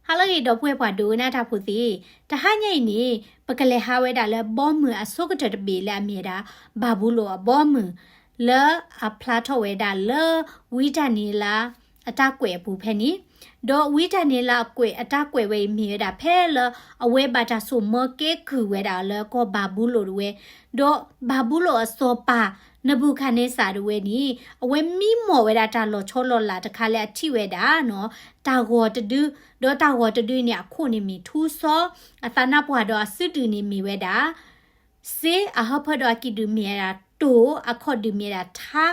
ဟါလၢအဂ့ၤ ဒီပုၢ်ဝဲၢ်ပှၤဒိကနၣ်တၢ်ဖိသ့ၣ်, တဟါညါအံၤန့ၣ် ပကလဲၤဟးဝဲဒၣ်လၢဘီမုၢ်အဆိကတၢၢ်တဘ့ၣ်လၢအမ့ၢ်ဝဲဒၣ် ဘၤဘူလိၣ်အဘီမုၢ် လၢအဖျါထီၣ်ဝဲဒၣ်လၢ ဝံဒၤနံးယ့လးအတၢ်ကွဲးအပူၤဖဲန့ၣ်, ဒီးဝံဒၤနံးယ့လးအကွဲး အတၢ်ကွဲးဝဲအံၤမ့ၢ်ဝဲဒၣ်ဖဲလၢ အဝဲဘၣ်တၢ်ဆိၣ်မၢကဲကုၢ်ဝဲဒၣ်လၢကီၢ်ဘၤဘူလိၣ်တဝဲ, ဒီးဘၤဘူလိၣ်အစီၤပၤ နဘူၤခၣ်န့စၢ်တဝဲန့ၣ် အဝဲမံမီၢ်ဝဲဒၣ်တၢ်လီၤဆီလီၤလးတခါလၢအထံၣ်ဝဲဒၣ်နီၤ တၢ်ဂီၤတဒု, ဒီးတၢ်ဂီၤတဒုန့ၣ် အခိၣ်န့ၣ်မ့ၢ်ထူစီ, အသးနါပှၢ်ဒီးအစုဒုၣ်န့ၣ်မ့ၢ်ဝဲဒၣ် စ့, အဟၢဖၢဒီးအကံၣ်ဒုၣ်မ့ၢ်ဝဲဒၣ်တိၢ်, အခီၣ်ဒုၣ်မ့ၢ်ဝဲဒၣ်ထါ,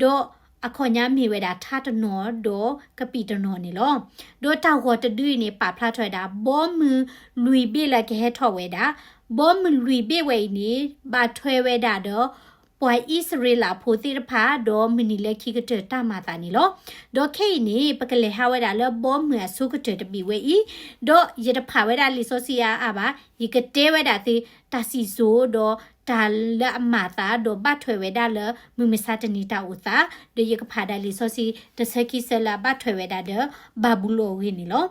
ဒီးအခီၣ်ညါမ့ၢ်ဝဲဒၣ်ထါတနီၤ ဒီးကပံာ်တနီၤန့ၣ်လီၤ. ဒီးတၢ်ဂီၤတဒုအံၤန့ၣ် ပာ်ဖျါထီၣ်ဝဲဒၣ် ဘီမုၢ်လွံၢ်ဘ့ၣ်လၢကဟဲထီၣ်ဝဲဒၣ်, ဘီမုၢ်လွံၢ်ဘ့ၣ်ဝဲအံၤန့ၣ် ဘၣ်ထွဲဝဲဒၣ်ဒီး ပှၤအံၣ်စရ့လးဖိသ့ၣ်တဖၣ် ဒီးမုၢ်နံၤလၢခံကတၢၢ်တၢ်မၤသးန့ၣ်လီၤ. ဒီးခဲအံၤန့ၣ် ပကလဲၤဟးဝဲဒၣ်လၢဘီမုၢ်အဆိကတၢၢ်တဘ့ၣ်ဝဲအံၤ, ဒီးယတဖးဝဲဒၣ်လံာ်စီဆှံအါအါဘၣ်, ယကတဲဝဲဒၣ်သုတၢ်စံၣ်စိၤ ဒီးတၢ်လၢအမၤသး ဒီးဘၣ်ထွဲဝဲဒၣ်လၢမုၢ်မဆါတနံၤတၢ်အိၣ်သး, ဒီးယကဖးဒၣ်လံာ်စီဆှံတဆၢခံဆၢလၢအဘၣ်ထွဲဝဲဒၣ်ဒီး ဘၤဘူလိၣ်အဂ့ၢ်န့ၣ်လီၤ.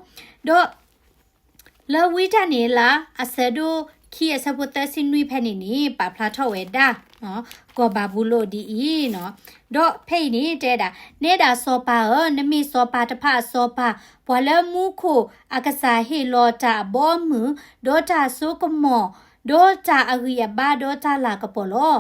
ဒီး လၢဝံဒၤနံးယ့လး အဆၢဒိၣ်ခံအဆၢဖိသၢဆံနွံဖဲန့ၣ်န့ၣ် ပာ်ဖျါထီၣ်ဝဲဒၣ် ကီၢ်ဘၤဘူလိၣ်ဒ်အံၤနီၤ. ဒီးဖဲအံၤန့ၣ် တဲဒၣ်, နဲဒၣ်စီၤပၤဧၢ, နမ့ၢ်စီၤပၤတဖၣ်အစီၤပၤ, ပှၤလၢမူခိၣ်အကစၢ်ဟ့ၣ်လီၤတၢ်အဘီအမုၢ်, ဒီးတၢ်အစိကမီၤ, ဒီးတၢ်အဂံၢ်အဘါ, ဒီးတၢ်လၤကပီၤလီၤ.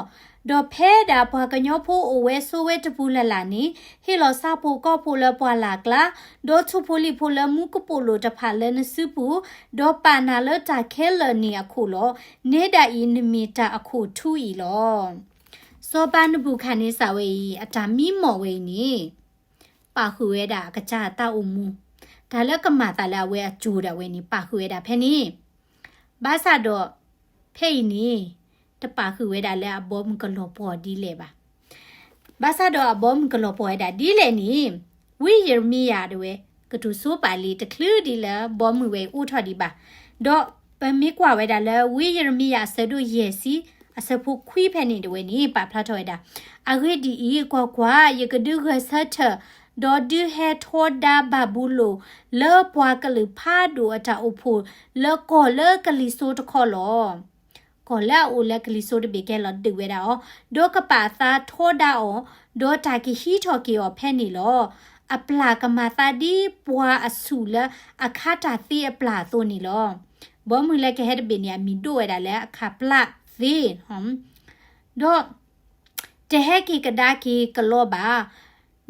ဒီးဖဲဒၣ်ပှၤကညီဖိအိၣ်ဝဲဆိးဝဲတပူၤလၢ်လၢ်န့ၣ်, ဟ့ၣ်လီၤဆၣ်ဖိကီၢ်ဖိလၢပှၢ်လၢ်ကျါ, ဒီးထူၣ်ဖိလံၣ်ဖိလၢမူကပိာ်လိၤတဖၣ်လၢနစုပူၤ, ဒီးပာ်နၤလၢတၢ်ခဲလၢာ်န့ၣ်အခိၣ်လီၤ. နဲဒၣ်အံၤနမ့ၢ်တၢ်အခိၣ်ထူအံၤလီၤ. စီၤပၤနဘူၤခၣ်န့စၢ်ဝဲအံၤ အတၢ်မံမီၢ်ဝဲအံၤန့ၣ် ပာ်ဃုာ်ဝဲဒၣ်အကစၢ်အတၢ်အိၣ်မူ, တၢ်လၢကမၤသးလၢအဝဲအစိၤဒၣ်ဝဲန့ၣ် ပာ်ဃုာ်ဝဲဒၣ်ဖဲန့ၣ်, ဘၣ်ဆၣ်ဒီး ဖဲအံၤန့ၣ် တပာ်ဃုာ်ဝဲဒၣ်လၢအဘီမုၢ်ကလီၤပှီၢ်ဒ်လဲၣ်ဘၣ်. ဘၣ်ဆၣ်ဒီးအဘီမုၢ်ကလီၤပှီၢ်ဝဲဒၣ်ဒ်လဲၣ်န့ၣ်, ဝံယံးရမံယၤဒၣ်ဝဲ ကတိၤဆိပာ်လံ တချုးဒံးလၢဘီမုၢ်ဝဲအံၤအိၣ်ထီၣ်ဒံးဘၣ်. ဒီးပမ့ၢ်ကွၢ်ဝဲဒၣ်လၢဝံယံးရမံယၤအဆၢဒိၣ်ယဲၢ်ဆံ အဆၢဖိခွံဖဲန့ၣ်ဒၣ်ဝဲန့ၣ် ပာ်ဖျါထီၣ်ဝဲဒၣ်, အဂ့ၢ်ဒ်အံၤ, ကွၢ်ကွၢ်, ယကဒုးဂဲၤဆၢထၢၣ်, ဒီးဒုးဟဲထီဒါဘၤဘူလိၣ် လၢပှၤကလုာ်ဖးဒိၣ်အတၢ်အိၣ်ဖှိၣ် လၢကီၢ်လၢကလံၤစိးတခီလီၤ. ကီၢ်လၢအအိၣ်လၢကလံၤစိးတဘ့ၣ်ကဲလီၤဒုးဝဲဒၣ်အီၤ, ဒီးကပာ်အသးထီဒါအီၤ, ဒီးတၢ်ကဟံးထီၣ်က့ၤအီၤဖဲန့ၣ်လီၤ. အပျၢ်ကမၤသးဒ်ပှၤအဆူၣ်လၢအခါတၢ်သ့အပျၢ်အသိးန့ၣ်လီၤ. ဘီမုၢ်လၢကဟဲတဘ့ၣ်န့ၣ် အမံၤဒိၣ်ဝဲဒၣ်လၢအခးပျၢ်သ့, ဒီး တဟဲက့ၤကဒါက့ၤကလီဘၣ်.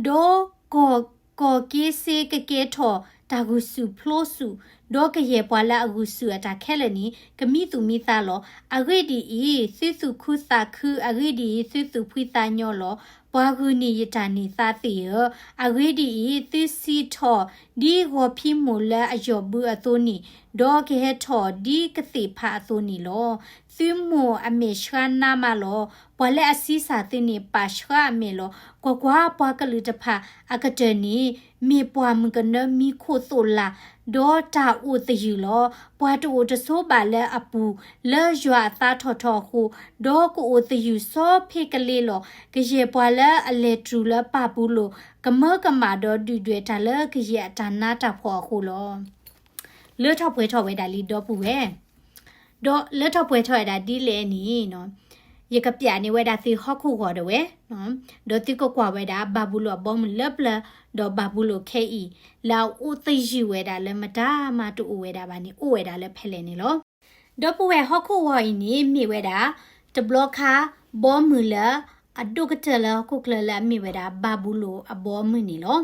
ဒီး ကီၢ်က့စ့ကကဲထီၣ်တၢ်ဂုာ်ဆူၣ်ဖျိဆူၣ်, ဒီးကယဲၢ်ပှၤလၢအဂုာ်ဆူၣ်အတၢ်ခဲလၢာ်န့ၣ် ကမံသူၣ်မံသးလီၤ. အဂ့ၢ်ဒ်အံၤ, သုသူၣ်ခုသးခု, အဂ့ၢ်ဒ်အံၤ, သုသူၣ်ဖှံသးညီလီၤ. ပှၤဂုာ်န့ၢ်ယတၢ်န့ၢ်သါသ့ၣ်ဧၢ, အဂ့ၢ်ဒ်အံၤ, သုစံးထီၣ်ဒ်ဂီၤဖံးမိၢ်လၢအယီၢ်ဘုအသိးန့ၣ်, ဒီးကဟဲထီၣ်ဒ်ကသ့ၣ်ဖးအသိးန့ၣ်လီၤ. သုမိၢ်အမဲာ်ဆှါနါမးလီၤ. ပှၤလၢအဆံးစၢ်သုန့ၣ် ပာ်ဆှါအမဲာ်လီၤ. ကွၢ်ကွၢ်, ပှၤကလုာ်တဖၣ်အကတၢၢ်န့ၣ် မ့ၢ်ပှၢ်မုၢ်ကနၢမံခိၣ်သိၣ်လၢ်, ဒီးတၢ်အိၣ်သယုၢ်လီၤ. ပှၤတအိၣ်တဆိးဘၣ်လၢအပူၤ လၢယွၤအသါထီၣ်ထီအဃိ, ဒီးကအိၣ်သယုၢ်စီဖ့ကလ့လီၤ. ကယဲၢ်ပှၤလၢအလဲၤတြူာ်လၢပၢ်ပူၤလိၤ, ကမၢကမၣ်ဒီးဒုၣ်ဒွဲၣ်တၢ်လၢကယဲၢ်အတၢ်နါတၢ်ဖှီၣ်အဃိလီၤ. လၢထီၣ်ပှဲၤထီၣ်ဝဲဒၣ်လံ ဒီပုၢ်ဝဲၢ်, ဒီးလၢထီၣ်ပှဲၤထီၣ်ဝဲဒၣ်ဒ်လဲၣ်န့ၣ်, ယကပျးန့ၢ်ဝဲဒၣ်သုဟီၣ်ခိၣ်ဂီၤဒၣ်ဝဲ, ဒီးသုကကွၢ်ဝဲဒၣ် ဘၤဘူလိၣ်အဘီမုၢ်လၢပျၢၤ, ဒီးဘၤဘူလိၣ်ခဲအံၤ လၢအအိၣ်သယုၢ်ဝဲဒၣ်လၢမတၤမၤတအိၣ်ဝဲဒၣ်ဘၣ်န့ၣ် အိၣ်ဝဲဒၣ်လၢဖဲလဲၣ်န့ၣ်လီၤ. ဒီပုၢ်ဝဲၢ် ဟီၣ်ခိၣ်ဂီၤအံၤန့ၣ် မ့ၢ်ဝဲဒၣ် တဘျီခါ ဘီမုၢ်လၢအဒိၣ်ကတၢၢ်လၢဟီၣ်ခိၣ်ချၢလၢအမ့ၢ်ဝဲဒၣ် ဘၤဘူလိၣ်အဘီမုၢ်န့ၣ်လီၤ.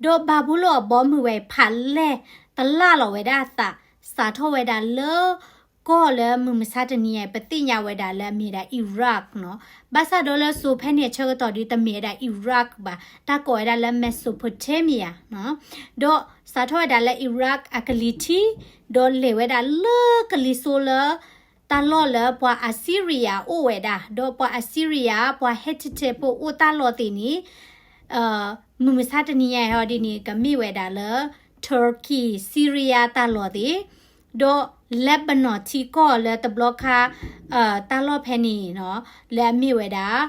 ဒီးဘၤဘူလိၣ်အဘီမုၢ်ဝဲအံၤ ဖးလဲၢ်တလၢ်လီၤဝဲဒၣ်အသး စးထီၣ်ဝဲဒၣ်လၢ ကီၢ်လၢမုၢ်မဆါတနံၤအံၤ ပသ့ၣ်ညါဝဲဒၣ်လၢအမ့ၢ်ဝဲဒၣ် Iraq နီၤ. ဘၣ်ဆၣ်ဒီးလၢစိၤဖဲန့ၣ်အဆၢကတီၢ်ဒီး တမ့ၢ်ဝဲဒၣ် Iraq ဘၣ်, တၢ်ကိးဝဲဒၣ်လၢ Mesopotamia နီၤ. ဒီးစးထီၣ်ဝဲဒၣ်လၢ Iraq အကလံၤထံး, ဒီးလဲၤဝဲဒၣ်လၢကလံၤစိးလၢ တၢ်လီၢ်လၢပှၤအစံရံယၤအိၣ်ဝဲဒၣ်, ဒီးပှၤအစံရံယၤ ပှ�ၣ်တံၣ်ဖိအိၣ်တၢ်လီၢ်သ့ၣ်န့ၣ် မုၢ်မဆါတနံၤညါအံၤဒ်န့ၣ် ကမ့ၢ်ဝဲဒၣ်လၢ Turkey, Syria တၢ်လီၢ်သ့ၣ်, ဒီး Lebanon ထံကီၢ်လၢတဘျီခါ တၢ်လီၢ်ဖဲန့ၣ်နီၤ လၢအမ့ၢ်ဝဲဒၣ်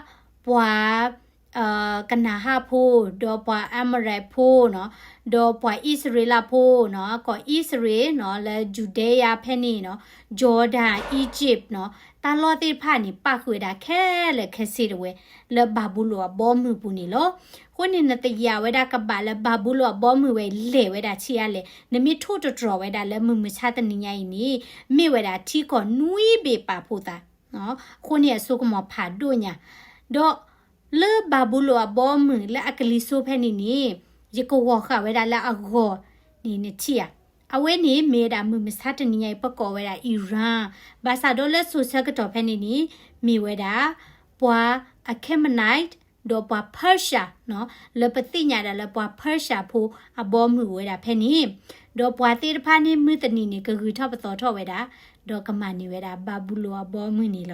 ပှၤ ကနၤဟၣ်ဖိ, ဒီးပှၤအၤမရံဖိနီၤ, ဒီးပှၤအံၣ်စရ့လးဖိနီၤ, ကီၢ်အံၣ်စရ့လးနီၤ, လၢယူဒၤယၤဖဲန့ၣ်နီၤ, ယီၤဒၣ်, Egypt နီၤ, တၢ်လီၢ်သ့ၣ်တဖၣ်န့ၣ် ပၣ်ဃုာ်ဝဲဒၣ်ခဲလၢာ်ခဲဆ့တဝဲ လၢဘၤဘူလိၣ်အဘီအမုၢ်ပူၤန့ၣ်လီၤ. အဃိန့ၣ် နသ့ၣ်ညါဝဲဒၣ်ကဘၣ်လၢဘၤဘူလိၣ်အဘီအမုၢ်ဝဲ လဲၤဝဲဒၣ်ဆံးအါလဲၣ်, နမ့ၢ်ထိၣ်သတြီၤဝဲဒၣ်လၢမုၢ်မဆါတနံၤညါအံၤန့ၣ် မ့ၢ်ဝဲဒၣ်ထံကီၢ်နွံဘ့ၣ်ပာ်ဖှိၣ်သး အဃိန့ၣ်အစိကမီၤဖးဒိၣ်ညါ, ဒီးလၢဘၤဘူလိၣ်အဘီအမုၢ်လၢအကလံၤစိဖဲန့ၣ်န့ၣ် ယကဝီၤဃာ်ဝဲဒၣ်လၢအဂီၢ်န့ၣ်နထံၣ်ဧါ. အဝဲန့ၣ်မ့ၢ်ဝဲဒၣ်မုၢ်မဆါတနံၤညါအံၤ ပကိးဝဲဒၣ် Iran, ဘၣ်ဆၣ်ဒီးလၢစိၤဆၢကတီၢ်ဖဲန့ၣ်န့ၣ် မ့ၢ်ဝဲဒၣ် ပှၤ Achaemenid ဒီးပှၤ Persia နီၤ, လၢပသ့ၣ်ညါဒၣ်လၢပှၤ Persia ဖိအဘီအမုၢ်အိၣ်ဝဲဒၣ်ဖဲန့ၣ်, ဒီးပှၤသ့ၣ်တဖၣ်န့ၣ်မုၢ်တနံၤန့ၣ် ကဂုၤထီၣ်ပသီထီၣ်ဝဲဒၣ်, ဒီးကမၤန့ၢ်ဝဲဒၣ်ဘၤဘူလိၣ်အဘီအမုၢ်န့ၣ်လီၤ.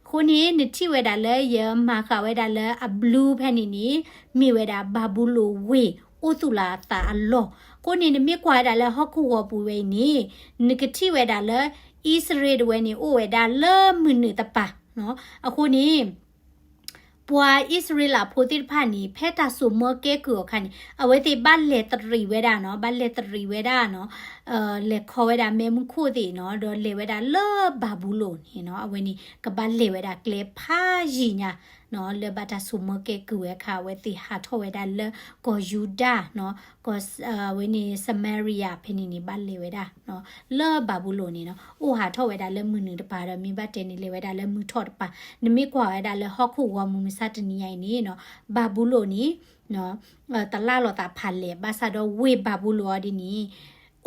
အဃိန့ၣ် နထံၣ်ဝဲဒၣ်လၢယမၤဃာ်ဝဲဒၣ်လၢအblueဖဲန့ၣ်န့ၣ် မ့ၢ်ဝဲဒၣ်ဘၤဘူလိၣ်ဝ့ၢ်အိၣ်သူၣ်လီၤအသးအလီၢ်. အဃိန့ၣ် နမ့ၢ်ကွၢ်ဝဲဒၣ်လၢဟီၣ်ခိၣ်ဂီၤပူၤဝဲအံၤန့ၣ် နကထံၣ်ဝဲဒၣ်လၢ အံၣ်စရ့လးတဝဲန့ၣ် အိၣ်ဝဲဒၣ်လၢမုၢ်နုာ်တပၤနီၤ. အဃိန့ၣ် ပှၤအံၣ်စရ့လးဖိသ့ၣ်တဖၣ်န့ၣ် ဖဲတၢ်စိာ်မၢကဲကုၢ်အခါန့ၣ် အဝဲသ့ၣ်ဘၣ်လဲၤတရံးဝဲဒၣ်နီၤ, ဘၣ်လဲၤတရံးဝဲဒၣ်နီၤ, လဲၤခီဝဲဒၣ်မဲးမုၢ်ခိၣ်သ့ၣ်နီၤ, ဒီးလဲၤဝဲဒၣ်လၢဘၤဘူလိၣ်န့ၣ်နီၤ, အဝဲန့ၣ် ကဘၣ်လဲၤဝဲဒၣ်ကျဲဖးယံာ်ညါနီၤ, လၢဘၣ်တၢ်စိာ်မၢကဲကုၢ်ဝဲအခါ အဝဲသ့ၣ်ဟးထီၣ်ဝဲဒၣ်လၢကီၢ်ယူဒၤနီၤ, ကီၢ် ဝဲန့ၣ် Samaria ဖဲန့ၣ်န့ၣ် ဘၣ်လဲၤဝဲဒၣ်နီၤ, လၢဘၤဘူလိၣ်န့ၣ်နီၤ, အိၣ်ဟးထီၣ်ဝဲဒၣ်လၢမုၢ်နုာ်တပၤဒီး မ့ၢ်ဘၣ်တဲန့ၣ် လဲၤဝဲဒၣ်လၢမုၢ်ထီၣ်တပၤ, နမ့ၢ်ကွၢ်ဝဲဒၣ်လၢဟီၣ်ခိၣ်ဂီၤမုၢ်မဆါတနံၤညါအံၤန့ၣ်နီၤ, ဘၤဘူလိၣ်န့ၣ် တလၢ်လိာ်သးဖးလဲၣ်, ဘၣ်ဆၣ်ဒီးဝ့ၢ်ဘၤဘူလိၣ်အီၤဒ်န့ၣ်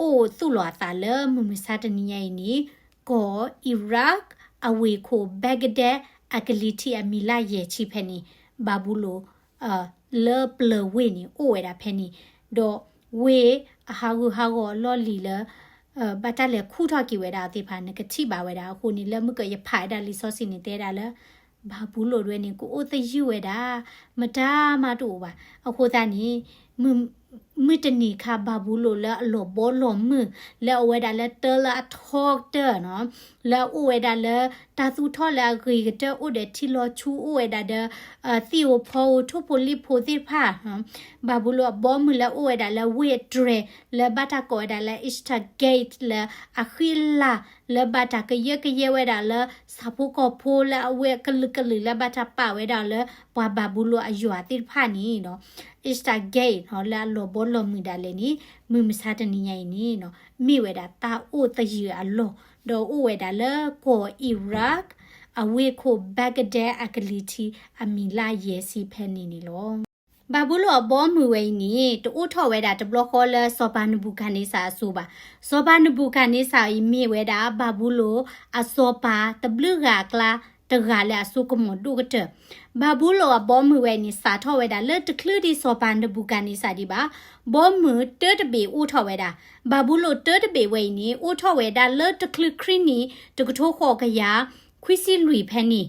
အိၣ်သူၣ်လီၤအသးလၢမုၢ်မဆါတနံၤညါအံၤန့ၣ် ကီၢ် Iraq အဝ့ၢ်ခိၣ် Baghdad အကလံၤထံးအမံၤလၢယဲၢ်ဆံဖဲန့ၣ် ဘၤဘူလိၣ် လၢပျၢၤဝ့ၢ်န့ၣ် အိၣ်ဝဲဒၣ်ဖဲန့ၣ်, ဒီးဝ့ၢ်အဟးဂူာ်ဟးဂီၤအလီၢ်လံၤလၢ ဘၣ်တၢ်လဲၤခူၣ်ထီၣ်က့ၤဝဲဒၣ်သ့ၣ်တဖၣ် နကထံၣ်ဘၣ်ဝဲဒၣ်. အဃိန့ၣ် လၢမုၢ်ကယဖးဝဲဒၣ်လံာ်စီဆှံန့ၣ် တဲဒၣ်လၢ ဘၤဘူလိၣ်တဝဲန့ၣ် ကအိၣ်သယုၢ်ဝဲဒၣ် မတၤမးတအိၣ်ဘၣ်. အဃိသတးန့ၣ် မုၢ်တနံၤခါ ဘၤဘူလိၣ်လၢအလီၤဘီလီၤမုၢ် လၢအအိၣ်ဝဲဒၣ်လၢတၢလၢအထီကတၢၢ်နီၤ, လၢအအိၣ်ဝဲဒၣ်လၢတၢ်သူၣ်ထီၣ်လၢအဂ့ၤကတၢၢ် အိၣ်ဒီးထံလီၤဆူ အိၣ်ဝဲဒၣ်ဒီး သံၣ်ဧိၤဖီဧိၤ ထိၣ်ဖိလံၣ်ဖိသ့ၣ်တဖၣ်, ဘၤဘူလိၣ်အဘီအမုၢ်လၢအအိၣ်ဝဲဒၣ်လၢဝ့ၢ်အတြဲၤ လၢဘၣ်တၢ်ကိးဝဲဒၣ်လၢ Ishtar Gate လၢအဃံအလၤ လၢဘၣ်တၢ်ကယၢကယဲဝဲဒၣ်လၢ ဆၣ်ဖိကီၢ်ဖိလၢအဝဲကလုာ်ကလုာ်လၢဘၣ်တၢ်ပာ်ဝဲဒၣ်လၢ ပှၤဘၤဘူလိၣ်အယွၤသ့ၣ်တဖၣ်န့ၣ်နီၤ, Ishtar Gate နီၤ လၢအလီၤဘီလီၤမုၢ်ဒၣ်လဲာ်န့ၣ် မုၢ်မဆါတနံၤညါအံၤန့ၣ်နီၤ မ့ၢ်ဝဲဒၣ်တၢ်အိၣ်သယုၢ်အလီၢ်, ဒီးအိၣ်ဝဲဒၣ်လၢကီၢ် Iraq အဝ့ၢ်ခိၣ် Baghdad အကလံၤထံး အမံၤလၢယဲၢ်ဆံဖဲန့ၣ်န့ၣ်လီၤ. ဘၤဘူလိၣ်အဘီအမုၢ်ဝဲအံၤန့ၣ် တအိၣ်ထီၣ်ဝဲဒၣ်တဘျီဃီလၢစီၤပၤနဘူၤခၣ်န့စၢ်အစိၤဘၣ်. စီၤပၤနဘူၤခၣ်န့စၢ်အံၤ မ့ၢ်ဝဲဒၣ်ဘၤဘူလိၣ်အစီၤပၤတဘျုးဂၤအကျါတဂၤလၢအစိကမီၤဒိၣ်ကတၢၢ်. ဘၤဘူလိၣ်အဘီအမုၢ်ဝဲအံၤန့ၣ် စးထီၣ်ဝဲဒၣ်လၢတချုးဒံးစီၤပၤနဘူၤခၣ်န့စၢ်ဒံးဘၣ်. ဘီမုၢ်တၢတဘ့ၣ်အိၣ်ထီၣ်ဝဲဒၣ်. ဘၤဘူလိၣ်တၢတဘ့ၣ်ဝဲအံၤန့ၣ် အိၣ်ထီၣ်ဝဲဒၣ်လၢတချုးခရံာ်နံၣ် တကထိဃိးကယၤခွံဆံလွံၢ်ဖဲန့ၣ်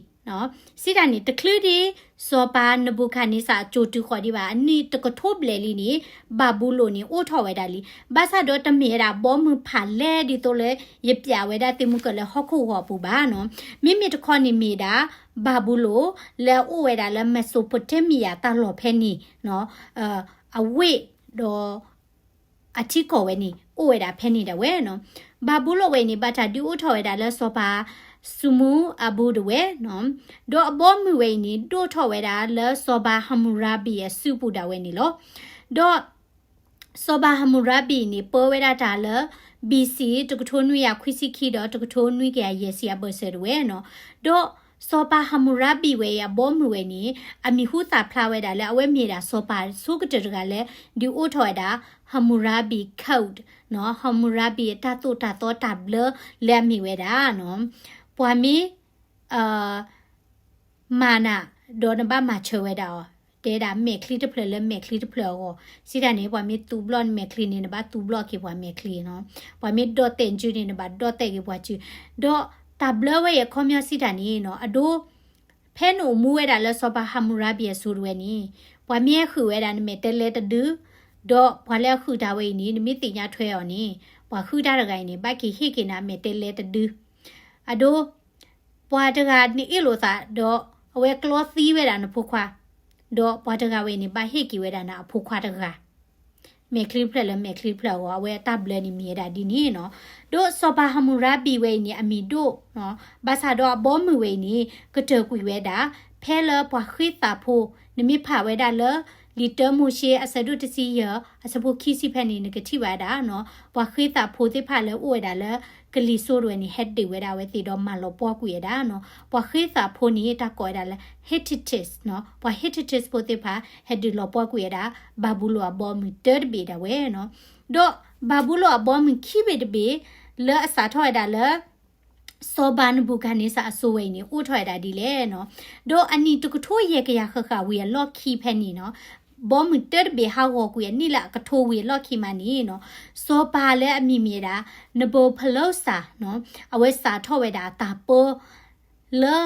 စံးတၢ်န့ၣ် တချုးဒံးစီၤပၤနဘူၤခၣ်န့စၢ်အစိၤတုၤဃီၤဒံးဘၣ် အနံၣ်တကထိဘျဲၣ်လံန့ၣ် ဘၤဘူလိၣ်န့ၣ်အိၣ်ထီၣ်ဝဲဒၣ်လံ. ဘၣ်ဆၣ်ဒီးတမ့ၢ်ဝဲဒၣ်ဘီမုၢ်ဖးလဲၢ်ဒ်သိးလၢ ယပျးဝဲဒၣ်သုးမုၢ်ကၢၢ်လၢဟီၣ်ခိၣ်ဂီၤပူၤဘၣ်နီၤ. မ့မ့ၢ်တခီန့ၣ်မ့ၢ်ဒၣ် ဘၤဘူလိၣ်လၢအအိၣ်ဝဲဒၣ်လၢ Mesopotamia တၢ်လီၢ်ဖဲန့ၣ် အဝ့ၢ်ဒီး အထံကီၢ်ဝဲန့ၣ် အိၣ်ဝဲဒၣ်ဖဲန့ၣ်ဒၣ်ဝဲနီၤ. ဘၤဘူလိၣ်ဝဲအံၤန့ၣ် ဘၣ်တၢ်ဒုးအိၣ်ထီၣ်ဝဲဒၣ်လၢစီၤပၤ စူမူအဘူဒၣ်ဝဲနီၤ. ဒီးအဘီမုၢ်ဝဲအံၤန့ၣ် ဒိၣ်ထီၣ်ဝဲဒၣ်လၢစီၤပၤဟမူရၤဘံၣ်အစုပူၤဒၣ်ဝဲန့ၣ်လီၤ. ဒီးစီၤပၤဟမူရၤဘံၣ်န့ၣ် ပၢဝဲဒၣ်တၢ်လၢ B C တကထိနွံကယၤခွံဆံခံဒီး တကထိနွံကယၤယဲၢ်ဆံအဘၢၣ်စၢၤဒၣ်ဝဲနီၤ. ဒီးစီၤပၤဟမူရၤဘံၣ်ဝဲအံၤ အဘီမုၢ်ဝဲန့ၣ် အမံၤဟူသၣ်ဖျါဝဲဒၣ်လၢ အဝဲမ့ၢ်ဒၣ်စီၤပၤဆိကတၢၢ်တဂၤလၢ ဒုးအိၣ်ထီၣ်ဝဲဒၣ် Hammurabi Code နီၤ, Hammurabi အတၢ်သိၣ်တၢ်သီတၢ်ဘျၢလၢအမ့ၢ်ဝဲဒၣ်နီၤ, ပှၤမ့ၢ် မၤနၤ ဒီးနဘၣ်မၤဆၢဝဲဒၣ်အီၤ, တဲဒၣ်မဲာ်ချံတဖျၢၣ်လၢမဲာ်ချံတဖျၢၣ်အဂီၢ်, စံးတၢ်န့ၣ် ပှၤမ့ၢ်သူးဘျီၣ်နမဲာ်ချံန့ၣ် နဘၣ်သူးဘျီၣ်က့ၤပှၤမဲာ်ချံနီၤ, ပှၤမ့ၢ်ဒီၣ်တဲာ်စုန့ၣ် နဘၣ်ဒီၣ်တဲာ်က့ၤပှၤစု, ဒီးတၢ်ဘျၢဝဲအံၤအခီပညီစံးတၢ်န့ၣ်နီၤ, အဒိ ဖဲနအိၣ်မူဝဲဒၣ်လၢစီၤပၤဟမူရၤဘံၣ်အစိၤတဝဲန့ၣ်, ပှၤမ့ၢ်ဟဲဃုာ်ဝဲဒၣ်နမဲာ်တဲလဲတဒု, ဒီးပှၤလၢအဃုာ်တၢ်ဝဲအံၤန့ၣ် နမ့ၢ်သ့ၣ်ညါထွဲအီၤန့ၣ်, ပှၤဃုတၢ်တဂၤအံၤန့ၣ် ဘၣ်က့ၤဟ့ၣ်က့ၤနၤမဲာ်တဲလဲတဒု, အဒိ ပှၤတဂၤနအ့ၣ်လိာ်သးဒီး အဝဲကျီသံဝဲဒၣ်နဖိခွါ, ဒီးပှၤတဂၤဝဲအံၤန့ၣ် ဘၣ်ဟ့ၣ်က့ၤဝဲဒၣ်န့ၣ် အဖိခွါတဂၤ မဲာ်ချံတဖျၢၣ်လၢမဲာ်ချံတဖျၢၣ်အဂီၢ် အဝဲအတၢ်ဘျၢန့ၣ်မ့ၢ်ဝဲဒၣ်ဒ်န့ၣ်နီၤ. ဒီးစီၤပၤဟမူရၤဘံဝဲအံၤန့ၣ် အမံၤဒိၣ်နီၤ, ဘၣ်ဆၣ်ဒီးအဘီမုၢ်ဝဲအံၤန့ၣ် ကတၢၢ်ကွံာ်ဝဲဒၣ် ဖဲလၢပှၤဃ့သးဖိ, နမ့ၢ်ဖးဝဲဒၣ်လၢ လံာ်တၢမိၤၡ့အဆၢဒိၣ်တဆံယဲၢ် အဆၢဖိခံဆံဖဲန့ၣ် နကထံၣ်ဘၣ်ဝဲဒၣ်နီၤ, ပှၤဃ့သးဖိသ့ၣ်တဖၣ်လၢအိၣ်ဝဲဒၣ်လၢ ကလံၤစိးတဝဲန့ၣ် ဟဲဒုးဝဲဒၣ်အဝဲသ့ၣ်ဒီးမၤလီၤပှီၢ်ကွံာ်ဝဲဒၣ်နီၤ. ပှၤဃ့သးဖိန့ၣ် တၢ်ကိးဝဲဒၣ်လၢ Hittites နီၤ. ပှၤ Hittites ဖိသ့ၣ်တဖၣ် ဟဲဒုးလီၤပှီၢ်ကွံာ်ဝဲဒၣ် ဘၤဘူလိၣ်အဘီအမုၢ်တၢတဘ့ၣ်ဒၣ်ဝဲနီၤ. ဒီးဘၤဘူလိၣ်အဘီအမုၢ်ခံဘ့ၣ်တဘ့ၣ် လၢအစးထီၣ်ဝဲဒၣ်လၢ စီၤပၤနဘူၤခၣ်န့စၢ်အစိၤဝဲအံၤန့ၣ် အိၣ်ထီၣ်ဝဲဒၣ်ဒ်လဲၣ်နီၤ. ဒီးအနံၣ်တကထိယဲၢ်ကယၤဃၣ်ဃၣ်ဝံၤအလီၢ်ခံဖဲန့ၣ်နီၤ, ဘီမုၢ်တၢတဘ့ၣ်ဟးဂီၤကွံာ် အနံၣ်လၢအကထိဝံၤအလီၢ်ခံမးန့ၣ်နီၤ, စီၤပၤလၢအမံၤမ့ၢ်ဝဲဒၣ် နဘူၤခၣ်န့စၢ်နီၤ, အဝဲစးထီၣ်ဝဲဒၣ်အတၢ်ပၢ လၢ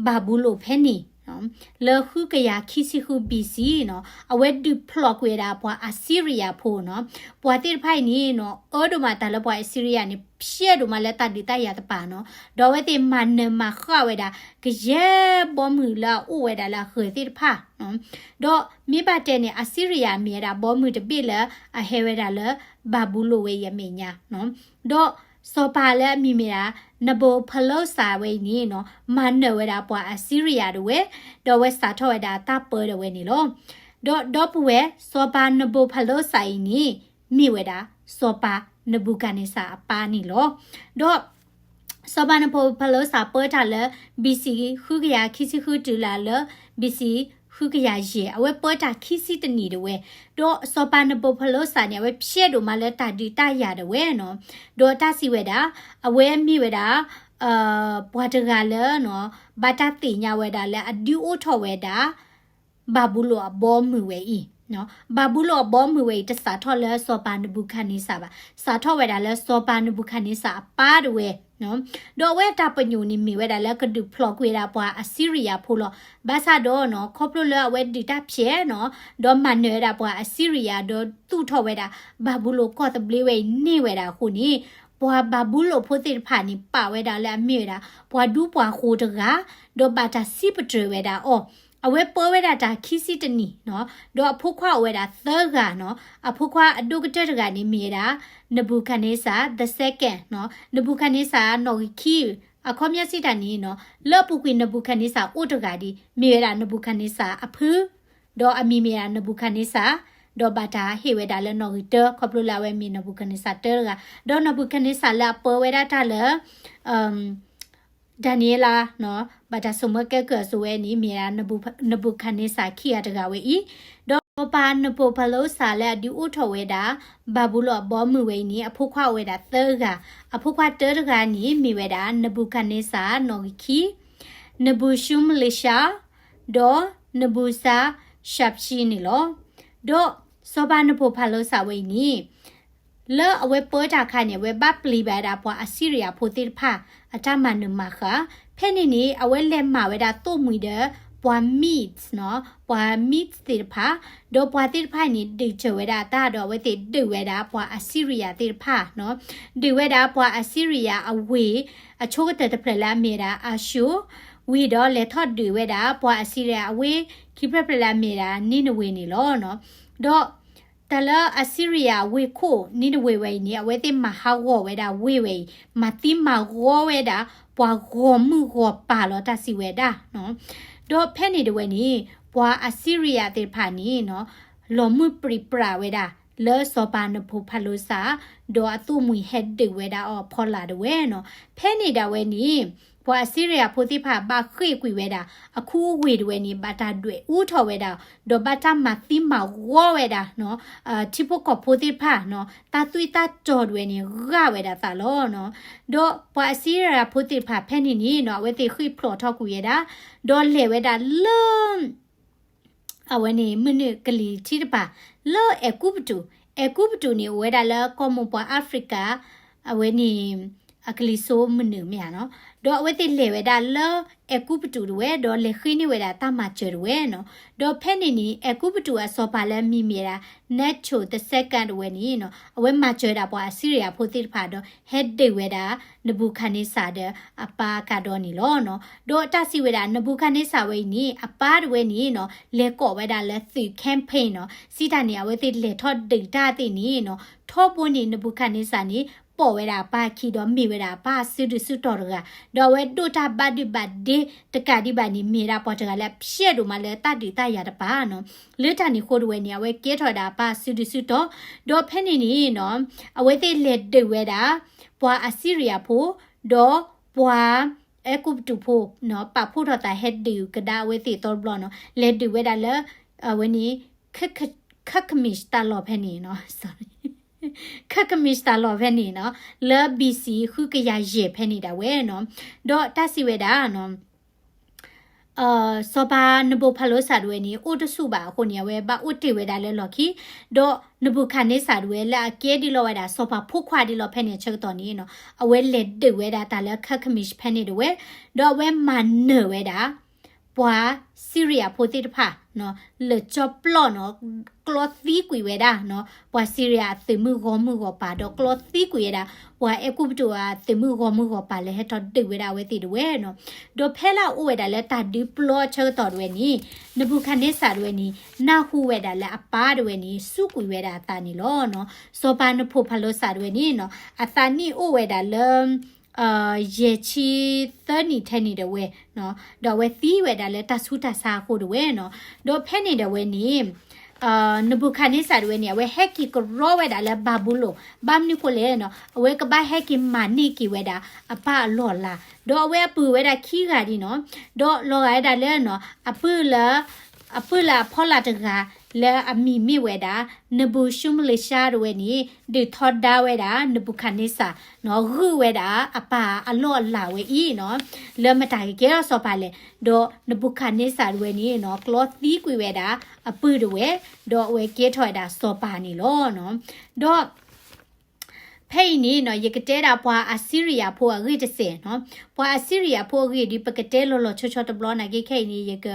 ဘၤဘူလိၣ်ဖဲန့ၣ် လၢဃုကယၤခံဆံဃု ဘီၣ်စံၣ်နီၤ, အဝဲဒုးဖျိးကွံာ်ဝဲဒၣ်ပှၤအစံရံယၤဖိနီၤ. ပှၤသ့ၣ်တဖၣ်အံၤန့ၣ်နီၤ အၢဒိၣ်မးတၢ်လၢပှၤအစံရံယၤန့ၣ် ဖျဲးဒိၣ်မးလၢတၢ်ဒုးတၢ်ယၤတပၤနီၤ, ဒီးအဝဲသ့ၣ်မၤနၢၤမၤဃၣ်ဝဲဒၣ် ကယဲၢ်ဘီမုၢ်လၢအအိၣ်ဝဲဒၣ်လၢအဂၢၤသ့ၣ်တဖၣ်နီၤ. ဒီးမ့ၢ်ဘၣ်တဲန့ၣ် အစံရံယၤမ့ၢ်ဝဲဒၣ်ဘီမုၢ်တဘ့ၣ်လၢအဟဲဝဲဒၣ်လၢ ဘၤဘူလိၣ်ဝဲအံၤအမဲာ်ညါနီၤ. ဒီးစီၤပၤလၢအမံၤမ့ၢ်ဒၣ် နဘူၤခၣ်န့စၢ်ဝဲအံၤန့ၣ်နီၤ မၤနၢၤဝဲဒၣ်ပှၤအစံရံယၤဒၣ်ဝဲ, ဒီးအဝဲစးထီၣ်ဝဲဒၣ်တၢ်ပၢဒၣ်ဝဲန့ၣ်လီၤ. ဒီးဒီပုၢ်ဝဲၢ် စီၤပၤနဘူၤခၣ်န့စၢ်အံၤန့ၣ် မ့ၢ်ဝဲဒၣ် စီၤပၤနဘူၤခၣ်န့စၢ်အပၢ်န့ၣ်လီၤ. ဒီး စီၤပၤနဘူၤခၣ်န့စၢ်ပၢတၢ်လၢ ဘီၣ်စံၣ် ဃုကယၤခံဆံဃုတုၤလၢ ဘီၣ်စံၣ် ဃုကယၤယဲၢ်, အဝဲပၢတၢ်ခံဆံတနံၣ်ဒၣ်ဝဲ, ဒီးစီၤပၤနဘူၤခၣ်န့စၢ်န့ၣ် အဝဲဖျဲးဒိၣ်မးလၢတၢ်ဒုးတၢ်ယၤဒၣ်ဝဲနီၤ, ဒီးတၢ်စံးဝဲဒၣ် အဝဲမ့ၢ်ဝဲဒၣ် ပှၤတဂၤလၢ ဘၣ်တၢ်သ့ၣ်ညါဝဲဒၣ်လၢအဒုးအိၣ်ထီၣ်ဝဲဒၣ် ဘၤဘူလိၣ်အဘီမုၢ်ဝဲအံၤ, ဘၤဘူလိၣ်အဘီမုၢ်ဝဲအံၤ တစးထီၣ်လၢစီၤပၤနဘူၤခၣ်န့စၢ်ဘၣ်, စးထီၣ်ဝဲဒၣ်လၢစီၤပၤနဘူၤခၣ်န့စၢ်အပၢ်ဒၣ်ဝဲ, ဒီးအဝဲအတၢ်ပညိၣ်န့ၣ်မ့ၢ်ဝဲဒၣ်လၢကဒုးဖျိးကွံာ်ဝဲဒၣ်ပှၤအစံရံယၤဖိလီၤ. ဘၣ်ဆၣ်ဒီးနီၤ ခီဖျိလၢအဝဲဒုးတၢ်ဖျဲးနီၤ, ဒီးမၤနၢၤဝဲဒၣ်ပှၤအစံရံယၤ ဒီးသူၣ်ထီၣ်ဝဲဒၣ် ဘၤဘူလိၣ်ကီၢ်သဘျ့ဝဲအံၤန့ၢ်ဝဲဒၣ်အဃိန့ၣ်, ပှၤဘၤဘူလိၣ်ဖိသ့ၣ်တဖၣ်န့ၣ် ပာ်ဝဲဒၣ်လၢအမ့ၢ်ဝဲဒၣ် ပှၤဒူပှၤဃိၤတဂၤ, ဒီးဘၣ်တၢ်စံးပတြၢၤဝဲဒၣ်အီၤ, အဝဲပၢဝဲဒၣ်တၢ်ခံဆံတနံၣ်နီၤ, ဒီးအဖိခွါအိၣ်ဝဲဒၣ်သၢဂၤနီၤ, အဖိခွါအဒိၣ်ကတၢၢ်တဂၤန့ၣ်မ့ၢ်ဝဲဒၣ် နဘူၤခၣ်န့စၢ် the second နီၤ, နဘူၤခၣ်န့စၢ်နီၣ်ဂံၢ်ခံ, အခီပညီစံးတၢ်န့ၣ်နီၤ, လၢအပူၤကွံာ်နဘူၤခၣ်န့စၢ်အိၣ်တဂၤဒံး မ့ၢ်ဝဲဒၣ်နဘူၤခၣ်န့စၢ်အဖု ဒီးအမံၤမ့ၢ်ဒၣ်နဘူၤခၣ်န့စၢ်, ဒီးဘၣ်တၢ်ဟ့ၣ်ဝဲဒၣ်လၢနီၣ်ဂံၢ်တၢ ခီဖျိလၢအဝဲမ့ၢ်နဘူၤခၣ်န့စၢ်တၢတဂၤ, ဒီးနဘူၤခၣ်န့စၢ်လၢအပၢဝဲဒၣ်တၢ်လၢ ဒၤနံးယ့လးနီၤ, ဘၣ်တၢ်ဆိၣ်မၢကဲကုၢ်အစိၤဝဲန့ၣ် မ့ၢ်ဒၣ် နဘူၤခၣ်န့စၢ်ခံဂၤတဂၤဝဲအံၤ, ဒီးစီၤပၤနဘူၤခၣ်န့စၢ်လၢအဒုးအိၣ်ထီၣ်ဝဲဒၣ် ဘၤဘူလိၣ်အဘီအမုၢ်ဝဲအံၤန့ၣ် အဖိခွါအိၣ်ဝဲဒၣ်သၢဂၤ, အဖိခွါတၢတဂၤန့ၣ် မ့ၢ်ဝဲဒၣ် နဘူၤခၣ်န့စၢ်နီၣ်ဂံၢ်ခံ, နဘူၤၡူမလ့ၡါ, ဒီးနဘူၤစၤၡၢဖၡံန့ၣ်လီၤ. ဒီးစီၤပၤနဘူၤခၣ်န့စၢ်ဝဲအံၤန့ၣ် လၢအဝဲပၢတၢ်အခါန့ၣ် အဝဲဘၣ်ပျံၤဘၣ်ဝဲဒၣ်ပှၤအစံရံယၤဖိသ့ၣ်တဖၣ် အတၢ်မၤနၢၤမၤဃၣ်, ဖဲန့ၣ်န့ၣ် အဝဲလဲၤမၤဝဲဒၣ်သိၣ်မှံၤဒီး ပှၤ Medes နီၤ, ပှၤ Medes သ့ၣ်တဖၣ်, ဒီးပှၤသ့ၣ်တဖၣ်န့ၣ် ဒုးစၢၤဝဲဒၣ်အတၢ်ဒီး အဝဲသ့ၣ်ဒုးဝဲဒၣ်ပှၤအစံရံယၤသ့ၣ်တဖၣ်နီၤ, ဒုးဝဲဒၣ်ပှၤအစံရံယၤအဝ့ၢ် အဆိကတၢၢ်တဖျၢၣ်လၢအမ့ၢ်ဝဲဒၣ် အၤၡူၣ်, ဝံၤဒီးလဲၤထီၣ်ဒုးဝဲဒၣ်ပှၤအစံရံယၤအဝ့ၢ် ခံဖျၢၣ်ဖျၢၣ်လၢအမ့ၢ်ဝဲဒၣ် နံၤနဝ့ၤန့ၣ်လီၤ. ဒီး တၢ်လၢအစံရံယၤအဝ့ၢ်ခိၣ် နံၤနဝ့ၤဝဲအံၤန့ၣ် အဝဲသ့ၣ်မၤဟးဂီၤဝဲဒၣ်ဝ့ၢ်ဝဲအံၤ, မၤသံမၤဂီၤဝဲဒၣ် ပှၤဂီၤမုၢ်ဂီၤပၢ်လီၤတၢ်စံးဝဲဒၣ်နီၤ. ဒီးဖဲန့ၣ်တဝဲန့ၣ် ပှၤအစံရံယၤသ့ၣ်တဖၣ်န့ၣ်နီၤ လီၤမုၢ်ပြံပြါဝဲဒၣ် လၢစီၤပၤနဘူၤခၣ်န့စၢ် ဒီးအသိၣ်မှံၤဟဲဒုးဝဲဒၣ်အီၤဖီလာ်တဝဲနီၤ. ဖဲန့ၣ်ဒၣ်ဝဲန့ၣ် ပှၤအစံရံယၤဖိသ့ၣ်တဖၣ်ဘၣ်ဃ့ၢ်ကွံာ်ဝဲဒၣ် အခူအဝ့ၢ်တဝဲန့ၣ် ဘၣ်တၢ်ဒွဲၣ်အူထီၣ်ဝဲဒၣ် ဒီးဘၣ်တၢ်မၤသံမၤဂီၤဝဲဒၣ်နီၤ, ထံဖိကီၢ်ဖိသ့ၣ်တဖၣ်နီၤ တၢ်သွံၣ်တၢ်တီၤတဝဲန့ၣ် ဂာ်ဝဲဒၣ်သးလီၤနီၤ. ဒီးပှၤအစံရံယၤဖိသ့ၣ်တဖၣ်ဖဲန့ၣ်န့ၣ်နီၤ အဝဲသ့ၣ်ဃ့ၢ်ဖျိးထီၣ်ကွံာ်ဝဲဒၣ် ဒီးလဲၤဝဲဒၣ်လၢ အဝဲန့ၣ် မုၢ်နုာ်ကလံၤထံးတပၤ လၢအဲၤကူပတူး, အဲၤကူပတူးန့ၣ် အိၣ်ဝဲဒၣ်လၢကီၢ်မိၢ်ပှၢ်အၤဖရံကၤ အဝဲန့ၣ် အကလံၤစိးမုၢ်နုာ်မ့ၢ်ဧါနီၤ. ဒီးအဝဲသ့ၣ်လဲၤဝဲဒၣ်လၢအဲၤကူပတူးတဝဲ, ဒီးလဲၤဃ့န့ၢ်ဝဲဒၣ်တၢ်မၤစၢၤတဝဲနီၤ. ဒီးဖဲန့ၣ်န့ၣ် အဲၤကူပတူးအစီၤပၤလၢအမံၤမ့ၢ်ဝဲဒၣ် Necho the second တဝဲန့ၣ်နီၤ, အဝဲမၤစၢၤဒၣ်ပှၤအစံရံယၤဖိသ့ၣ်တဖၣ်ဒီး ဟဲဒုးဝဲဒၣ် နဘူခၤန့စၢ်ဒီးအပၢ်ကဒီးန့ၣ်လီၤနီၤ. ဒီးတၢ်စံးဝဲဒၣ် နဘူခၤန့စၢ်ဝဲအံၤန့ၣ် အပၢ်တဝဲန့ၣ်နီၤ လဲၤကိးဝဲဒၣ်လၢသုး campaign နီၤ. စံးတၢ်န့ၣ် အဝဲသ့ၣ်လဲၤထီၣ်ဒုးတၢ်သ့ၣ်န့ၣ်နီၤ, ထီဘိန့ၣ် နဘူခၤန့စၢ်န့ၣ် ပိာ်ဝဲဒၣ်အပၢ်အခံ ဒီးမ့ၢ်ဝဲဒၣ်အပၢ်အစုဒုၣ်စုတီၤတဂၤ, ဒီးအဝဲဒိးတၢ်ဘၣ်ဒုဘၣ်ဒ့တကးဒံးဘၣ်န့ၣ် မ့ၢ်ဝဲဒၣ်ပှၤတဂၤလၢအဖျဲးဒိၣ်မးလၢတၢ်ဒုးတၢ်ယၤတပၤနီၤ. လၢတၢ်န့ၣ်အဃိတဝဲန့ၣ် အဝဲကဲထီၣ်ဝဲဒၣ်အပၢ်အစုဒုၣ်စုတီၤ, ဒီးဖဲန့ၣ်န့ၣ်နီၤ အဝဲသ့ၣ်လဲၤဒုးဝဲဒၣ် ပှၤအစံရံယၤဖိ ဒီးပှၤအဲၤကူပတူးဖိနီၤ, ပာ်ဖှိၣ်ထီၣ်သးဟဲဒုးကဒါအဝဲသ့ၣ်သီတဘျီနီၤ, လဲၤဒုးဝဲဒၣ်လၢ အဝဲန့ၣ် ခၢၣ်ခမံၣ်တၢ်လီၢ်ဖဲန့ၣ်နီၤ, ခၢၣ်ခမံၣ်တၢ်လီၢ်ဖဲန့ၣ်နီၤ, လၢ B C ဃုကယၤယဲၢ်ဖဲန့ၣ်ဒၣ်ဝဲနီၤ. ဒီးတၢ်စံးဝဲဒၣ်နီၤ စီၤပၤနဘူၤခၣ်လ့စၢ်တဝဲန့ၣ် အိၣ်တဆူၣ်ဘၣ်အဃိန့ၣ် အဝဲဘၣ်အိၣ်တ့ၢ်ဝဲဒၣ်လၢလီၢ်ခံ, ဒီးနဘူၤခၣ်န့စၢ်တဝဲလၢအကဲဒ်လီၤဝဲဒၣ် စီၤပၤဖိခွါဒ်လီၤဖဲန့ၣ်အဆၢကတီၢ်န့ၣ်နီၤ, အဝဲလဲၤဒုးဝဲဒၣ်တၢ်လၢခၢၣ်ခမံၣ်ဖဲန့ၣ်တဝဲ, ဒီးအဝဲမၤနၢၤဝဲဒၣ် ပှၤစံရံယၤဖိသ့ၣ်တဖၣ် လၢကၠီပျီၣ်နီၤ, ကျီသံကွံာ်ဝဲဒၣ်နီၤ, ပှၤစံရံယၤအသုးမုၢ်ဂီၢ်မုၢ်ဂီၢ်ပၤ ဒီးကျီသံကွံာ်ဝဲဒၣ် ပှၤအဲၤကူပတူးအသုးမုၢ်ဂီၢ်မုၢ်ဂီၢ်ပၤလၢဟဲထီၣ်ဒုးဝဲဒၣ်အဝဲသ့ၣ်တဝဲနီၤ. ဒီးဖဲလၢအအိၣ်ဝဲဒၣ်လၢတၢ်ဒုးပျီအဆၢကတီၢ်တဝဲန့ၣ် နဘူၤခၣ်န့စၢ်တဝဲန့ၣ် နၢ်ဟူဝဲဒၣ်လၢအပၢ်တဝဲန့ၣ် စူးကွံာ်ဝဲဒၣ်အသးန့ၣ်လီၤနီၤ. စီၤပၤနဘူၤခၣ်လ့စၢ်တဝဲန့ၣ်နီၤ အသးနံၣ်အိၣ်ဝဲဒၣ်လၢ ယဲၢ်ဆံသၢနံၣ်ထဲန့ၣ်တဝဲနီၤ, ဒီးအဝဲသံဝဲဒၣ်လၢတၢ်ဆူးတၢ်ဆါအဃိတဝဲနီၤ. ဒီးဖဲန့ၣ်တဝဲန့ၣ် နဘူၤခၣ်န့စၢ်တဝဲန့ၣ် အဝဲဟဲက့ၤကရီဝဲဒၣ်လၢဘၤဘူလိၣ်, ဘၣ်မနုၤဃိလဲၣ်နီၤ, အဝဲကဘၣ်ဟဲက့ၤမၤန့ၢ်က့ၤဝဲဒၣ်အပၢ်အလီၢ်အလၤ, ဒီးအဝဲအပုၢ်ဝဲဒၣ်ခံဂၤဒ်နီၤ, ဒီးလီၤဂာ်ဝဲဒၣ်လၢနီၤ အပုၢ်လၢ အပုၢ်လၢအဖီလာ်တဂၤ လၢအမံၤမ့ၢ်ဝဲဒၣ် နဘူၤၡူမလ့ၤၡါတဝဲန့ၣ် ဒုးထီဒါဝဲဒၣ် နဘူၤခၣ်န့စၢ်နီၤ, ဂုာ်ဝဲဒၣ်အပၢ်အလီၢ်အလၤဝဲအံၤနီၤ, လၢမတၤကကဲထီၣ်စီၤပၤလဲၣ်, ဒီးနဘူၤခၣ်န့စၢ်တဝဲန့ၣ်နီၤ ကျီသံကွံာ်ဝဲဒၣ်အပုၢ်တဝဲ, ဒီးအဝဲကဲထီၣ်ဝဲဒၣ်စီၤပၤန့ၣ်လီၤနီၤ. ဒီး ဖဲအံၤန့ၣ်နီၤ ယကတဲဒၣ်ပှၤအစံရံယၤဖိအဂ့ၢ်တစဲးနီၤ, ပှၤအစံရံယၤဖိအဂ့ၢ်ဒ် ပကတဲလီၤလီၤဆီဆီတဘျီနာ်က့ ခဲအံၤန့ၣ် ယက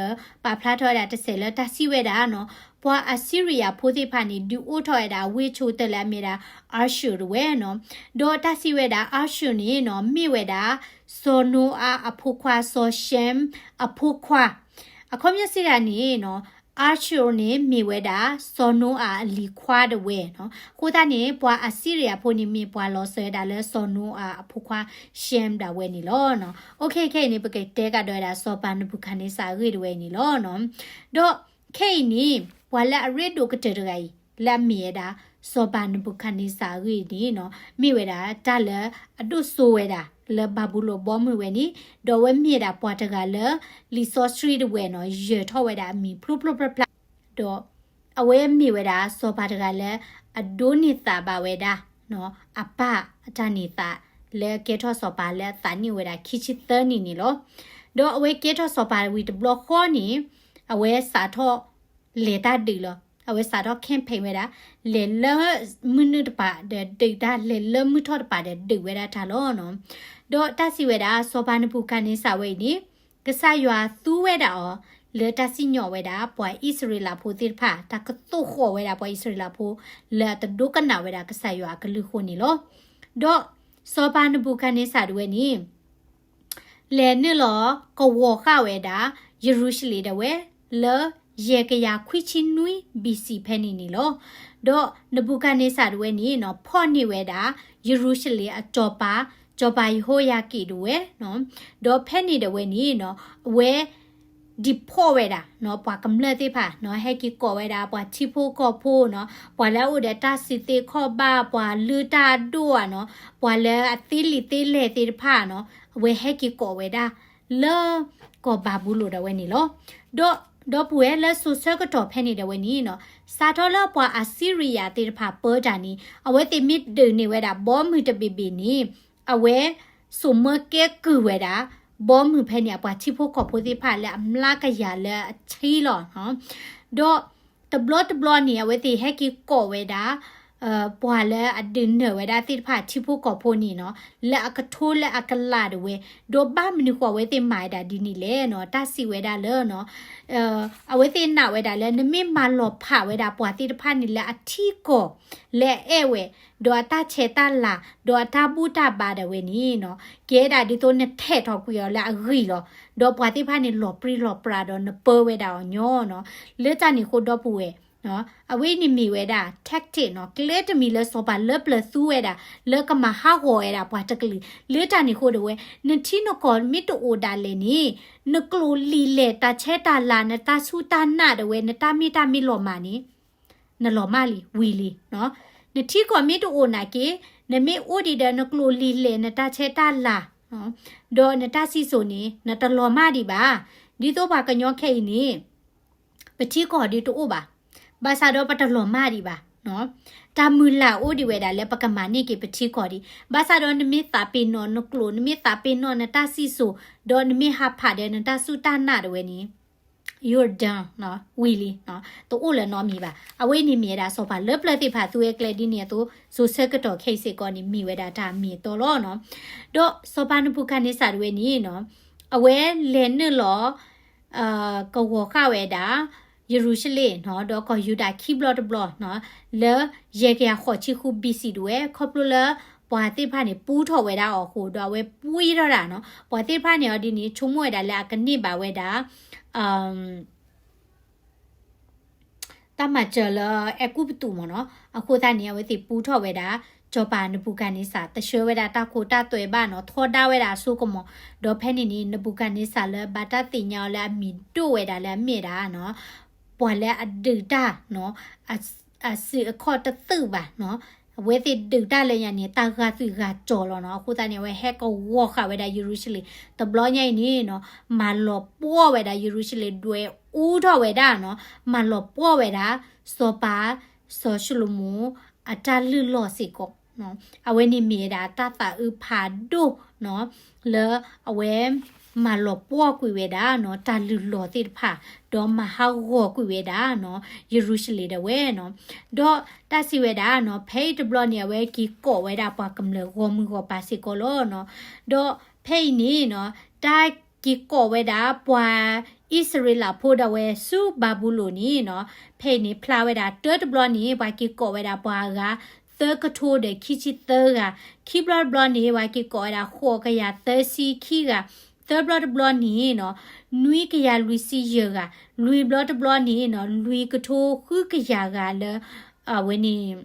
ပာ်ဖျါထီၣ်ဝဲဒၣ်တစဲးလၢတၢ်စံးဝဲဒၣ်နီၤ, ပှၤအစံရံယၤဖိသ့ၣ်တဖၣ်န့ၣ် ဒုးအိၣ်ထီၣ်ဝဲဒၣ်ဝ့ၢ်ဆိတၢၢ်လၢအမ့ၢ်ဒၣ် အၤၡူၣ်တဝဲနီၤ, ဒီးတၢ်စံးဝဲဒၣ် အၤၡူၣ်န့ၣ်နီၤ မ့ၢ်ဝဲဒၣ် စီၤနိအၤအဖိခွါ စီၤၡဲမ်အဖိခွါ, အခီပညီစံးဒၣ်န့ၣ်နီၤ အၤၡူၣ်န့ၣ်မ့ၢ်ဝဲဒၣ် စီၤနိအၤအလံၤခွါတဝဲနီၤ, အဃိသတးန့ၣ် ပှၤအစံရံယၤဖိန့ၣ်မ့ၢ်ပှၤလီၤစၢၤဝဲဒၣ်လၢစီၤနိအၤအဖိခွါ ၡဲမ်ဒၣ်ဝဲန့ၣ်လီၤနီၤ. အိၣ်ခ့ ခဲအံၤန့ၣ် ပကတဲကဒီးဝဲဒၣ်စီၤပၤနဘူၤခၣ်န့စၢ်အဂ့ၢ်တဝဲအံၤန့ၣ်လီၤနီၤ. ဒီးခဲအံၤန့ၣ် ပှၤလၢအရ့ဒိၣ်ကတၢၢ်တဂၤအံၤ လၢအမ့ၢ်ဝဲဒၣ် စီၤပၤနဘူၤခၣ်န့စၢ်အဂ့ၢ်န့ၣ်နီၤ မ့ၢ်ဝဲဒၣ်တၢ်လၢအဒိၣ်စိဝဲဒၣ်လၢဘၤဘူလိၣ်ဘီမုၢ်ဝဲန့ၣ်, ဒီးအဝဲမ့ၢ်ဝဲဒၣ်ပှၤတဂၤလၢ လံာ်စီဆှံတဝဲနီၤ ယၢၤထီၣ်ဝဲဒၣ်အမံၤဖျိဖျိဖျါဖျါ, ဒီးအဝဲမ့ၢ်ဝဲဒၣ်စီၤပၤတဂၤလၢ အဒိးန့ၢ်သးဘၣ်ဝဲဒၣ် အပၢ်အတၢ်န့ၢ်သါ လၢကဲထီၣ်စီၤပၤလၢအသးနံၣ်အိၣ်ဝဲဒၣ်ခံဆံသၢနံၣ်န့ၣ်လီၤ. ဒီးအဝဲကဲထီၣ်စီၤပၤဝံၤတဘျီဃီန့ၣ် အဝဲစးထီၣ်လဲၤတၢ်ဒုးလီၤ. အဝဲစးထီၣ် campaign ဝဲဒၣ် လဲၤလၢမုၢ်နုာ်တပၤဒီးဒုးတၢ် လဲၤလၢမုၢ်ထီၣ်တပၤဒီးဒုးဝဲဒၣ်တၢ်လီၤနီၤ. ဒီးတၢ်စံးဝဲဒၣ် စီၤပၤနဘူၤခၣ်န့စၢ်ဝဲအံၤန့ၣ် ကစၢ်ယွၤသူဝဲဒၣ်အီၤ လၢတၢ်စံၣ်ညီၣ်ဝဲဒၣ် ပှၤအံၣ်စရ့လးဖိသ့ၣ်တဖၣ် တၢ်ကသိၣ်ဃီၣ်ဝဲဒၣ်ပှၤအံၣ်စရ့လးဖိ လၢအတဒိကနၣ်ဝဲဒၣ်ကစၢ်ယွၤအကလုၢ်အဃိန့ၣ်လီၤ. ဒီးစီၤပၤနဘူၤခၣ်န့စၢ်တဝဲန့ၣ် လဲၤနုာ်လီၤကဝီၤဃာ်ဝဲဒၣ် ယရူၤၡလ့ၣ်ဒၣ်ဝဲ လၢယဲၢ်ကယၤခွံဆံနွံ B C ဖဲန့ၣ်န့ၣ်လီၤ. ဒီးနဘူၤခၣ်န့စၢ်တဝဲန့ၣ်နီၤ ဖီၣ်န့ၢ်ဝဲဒၣ် ယရူၤၡလ့ၣ်အစီၤပၤ စီၤပၤယဟိယၤကံၣ်ဒၣ်ဝဲနီၤ. ဒီးဖဲန့ၣ်ဒၣ်ဝဲန့ၣ်နီၤ အဝဲ ဒုးဖီၣ်ဝဲဒၣ်နီၤ ပှၤကမျၢၢ်သ့ၣ်တဖၣ်နီၤ ဟဲက့ၤကိးဝဲဒၣ် ပှၤထံဖိကီၢ်ဖိနီၤ ပှၤလၢအအိၣ်ဒီးတၢ်စံးသ့ခီၣ်ဘၣ် ပှၤလုၢ်တၢ်အဒိၣ်ဧါနီၤ ပှၤလၢအသ့လံာ်သ့လဲၢ်သ့ၣ်တဖၣ်နီၤ အဝဲဟဲက့ၤကိးဝဲဒၣ် လၢကီၢ်ဘၤဘူလိၣ်ဒၣ်ဝဲန့ၣ်လီၤ. ဒီး ဒီပုၢ်ဝဲၢ်လၢစိၤဆၢကတီၢ်ဖဲန့ၣ်ဒၣ်ဝဲန့ၣ်နီၤ စးထီၣ်လၢပှၤအစံရံယၤသ့ၣ်တဖၣ်ပၢတၢ်န့ၣ် အဝဲသ့ၣ်မ့ၢ်ဒုးန့ၢ်ဝဲဒၣ်ဘီမုၢ်တဘ့ၣ်ဘ့ၣ်န့ၣ် အဝဲ စိာ်မၢကဲကုၢ်ဝဲဒၣ် ဘီမုၢ်ဖဲန့ၣ် အပှၤထံဖိကီၢ်ဖိသ့ၣ်တဖၣ်လၢအမျးကယၤလၢအဆံလီၤနီၤ. ဒီးတဘျီတဘျီန့ၣ် အဝဲသ့ၣ်ဟဲက့ၤကိးဝဲဒၣ် ပှၤလၢအဒုးနၢၤဝဲဒၣ်သ့ၣ်တဖၣ်ထံဖိကီၢ်ဖိန့ၣ်နီၤ, လၢအကထိလၢအကလးဒၣ်ဝဲ, ဒီးဘၣ်မနုၤဃိအဝဲသ့ၣ်မၤဝဲဒၣ်ဒ်န့ၣ်လဲၣ်နီၤ, တၢ်စံးဝဲဒၣ်လၢနီၤ, အဝဲသ့ၣ်နာ်ဝဲဒၣ်လၢနမ့ၢ်မၤလီၤဖးဝဲဒၣ်ပှၤသ့ၣ်တဖၣ်န့ၣ်လၢအထံကီၢ် လၢအအဲၣ်ဝဲ, ဒီးအတၢ်ဆဲးတၢ်လၤ, ဒီးအတၢ်ဘူၣ်တၢ်ဘါဒၣ်ဝဲန့ၣ်နီၤ, ကဲဒၣ်ဒ်သိးနထဲးထီၣ်ကွံာ်အီၤလၢအဂံၢ်လီၤ, ဒီးပှၤသ့ၣ်တဖၣ်န့ၣ်လီၤပြံလီၤပြါဒီးနပၢဝဲဒၣ်အီၤညီနီၤ, လၢတၢ်န့ၣ်အဃိဒီပုၢ်ဝဲၢ် အဝဲအံၤန့ၣ်မ့ၢ်ဝဲဒၣ် tactic နီၤ, ကျဲတမံၤလၢစီၤပၤလၢပျၢၤသူဝဲဒၣ် လၢကမၤဟးဂီၤဝဲဒၣ်ပှၤတကလုာ်, လၢတၢ်န့ၣ်အဃိဒၣ်ဝဲ, နထံနကီၢ်မ့ၢ်တအိၣ်ဒၣ်လဲာ်န့ၣ်, နကျိာ်လံာ်လဲၢ် တၢ်ဆဲးတၢ်လၤ နတၢ်စူၢ်တၢ်နာ်ဒၣ်ဝဲ နတၢ်မ့ၢ်တၢ်မ့ၢ်လီၤမၢ်န့ၣ် နလီၤမၢ်လံ ဝံၤလံနီၤ, နထံကီၢ်မ့ၢ်တအိၣ်နာ်က့, နမ့ၢ်အိၣ်ဒံးဒီးနကျိာ်လံာ်လဲၢ် နတၢ်ဆဲးတၢ်လၤ ဒီးနတၢ်စံၣ်စိၤန့ၣ် နတလီၤမၢ်ဒံးဘၣ်, ဒ်သိးပှၤကညီခဲအံၤန့ၣ် ပထံကီၢ်ဒုးတအိၣ်ဘၣ်, ဘၣ်ဆၣ်ဒီးပတလီၤမၢ်ဒံးဘၣ်, တၢ်မုၢ်လၢ်အိၣ်ဒံးဝဲဒၣ်လၢပကမၤန့ၢ်က့ၤပထံကီၢ်ဒံး, ဘၣ်ဆၣ်ဒီးနမ့ၢ်သးပ့ၤနီၣ်နကျိာ် နမ့ၢ်သးပ့ၤနီၣ်နတၢ်စံၣ်စိၤ, ဒီးနမ့ၢ်ဟးဖးဒီးနတၢ်စူၢ်တၢ်နာ်ဒၣ်ဝဲန့ၣ် you're done နီၤ, ဝံၤလံနီၤ, တအိၣ်လၢၤနီတမံၤဘၣ်. အဝဲအံၤန့ၣ်မ့ၢ်ဝဲဒၣ်စီၤပၤလၢပျၢၤသ့ၣ်တဖၣ်သူဝဲကျဲဒ်န့ၣ်အသိး, စိၤဆၢကတီၢ်ခဲအံၤစ့ၢ်ကီးန့ၣ် မ့ၢ်ဝဲဒၣ်တၢ်မ့ၢ်အတီလီၤနီၤ. ဒီးစီၤပၤနဘူၤခၣ်န့စၢ်တဝဲန့ၣ်နီၤ, အဝဲလဲၤနုာ်လီၤ ကဝီၤဃာ်ဝဲဒၣ် ယရူၤၡလ့ၣ်နီၤ, ဒီးကီၢ်ယူဒၤခံဘျီတဘျီနီၤ, လၢယဲၢ်ကယၤဃိးဆံဃု ဘီၣ်စံၣ် ဒၣ်ဝဲ, ခီဖျိလၢပှၤသ့ၣ်တဖၣ်န့ၣ် ပူထီၣ်ဝဲဒၣ်အီၤအဃိ, ဒီးအဝဲပှံထီၣ်ဒၣ်နီၤ, ပှၤသ့ၣ်တဖၣ်န့ၣ်အီၤဒ်န့ၣ် ဆိကမိၣ်ဝဲဒၣ်လၢအကန့ၢ်ဘၣ်ဝဲဒၣ် တၢ်မၤစၢၤလၢအဲၤကူပတူးမ့ၢ်နီၤ. အဃိသတးန့ၣ် အဝဲသ့ၣ်ပူထီၣ်ဝဲဒၣ် စီၤပၤနဘူၤခၣ်န့စၢ် တဆှၢဝဲဒၣ်တၢ်ခိတၢ်သွဲဘၣ်နီၤ, ထီဒါဝဲဒၣ်အစိကမီၤ, ဒီးဖဲန့ၣ်န့ၣ် နဘူၤခၣ်န့စၢ်လၢဘၣ်တၢ်သ့ၣ်ညါအီၤလၢအမံၤဒိၣ်ဝဲဒၣ်လၢအမ့ၢ်ဒၣ်နီၤ, ပှၤလၢအဒုးတၢ်နီၤ, အစုအခီၣ်တသုးဘၣ်နီၤ, အဝဲသ့ၣ်ဒုးတၢ်လၢညါန့ၣ် တၢ်ဂာ်သွံၣ်ဂာ်စီၤလီၤနီၤ. အဃိသတးန့ၣ် အဝဲဟဲကဝီၤဃာ်ဝဲဒၣ်ယရူၤၡလ့ၣ်, တဘျီညါအံၤန့ၣ်နီၤ, မၤလီၤပှီၢ်ဝဲဒၣ်ယရူၤၡလ့ၣ် ဒွဲၣ်အူထီၣ်ဝဲဒၣ်နီၤ, မၤလီၤပှီၢ်ဝဲဒၣ် စီၤပၤ စီၤၡလိၤမိၣ် အတၢ်လုၢ်လီၢ်စ့ၢ်ကီး အဝဲန့ၣ်မ့ၢ်ဝဲဒၣ်တၢ်သးအုးဖးဒိၣ်နီၤ, လၢအဝဲမၤလီၤပှီၢ်ကွံာ်ဝဲဒၣ်နီၤ, တၢ်လုၢ်လီၢ်သ့ၣ်တဖၣ်, ဒီးမၤဟးဂီၤကွံာ်ဝဲဒၣ်နီၤ, ယရူၤၡလ့ၣ်ဒၣ်ဝဲနီၤ. ဒီးတၢ်စံးဝဲဒၣ်နီၤ, ဖဲအံၤတဘျီန့ၣ် အဝဲက့ၤကိးဝဲဒၣ်ပှၤကမျၢၢ်ဂီၢ်မုၢ်ဂီၢ်ပၤစ့ၢ်ကီးလီၤနီၤ. ဒီးဖဲအံၤန့ၣ်နီၤ, တၢ်က့ၤကိးဝဲဒၣ်ပှၤအံၣ်စရ့လးဖိဒၣ်ဝဲဆူဘၤဘူလိၣ်န့ၣ်နီၤ, ဖဲအံၤန့ၣ်ဖျါဝဲဒၣ်တၢတဘျီန့ၣ် ပှၤက့ၤကိးဝဲဒၣ်ပှၤအဂၤ သၢကထိဒီးခံဆံသၢဂၤ, ခံဘျီတဘျီန့ၣ် ပှၤက့ၤကိးဝဲဒၣ်ဃိးကယၤသၢဆံခံဂၤ, သၢဘျီတဘျီန့ၣ်နီၤ, နွံကယၤလွံၢ်ဆံယဲၢ်ဂၤ, လွံၢ်ဘျီတဘျီန့ၣ်နီၤ, လွံၢ်ကထိဃုကယၤဂၤလၢ အဝဲန့ၣ်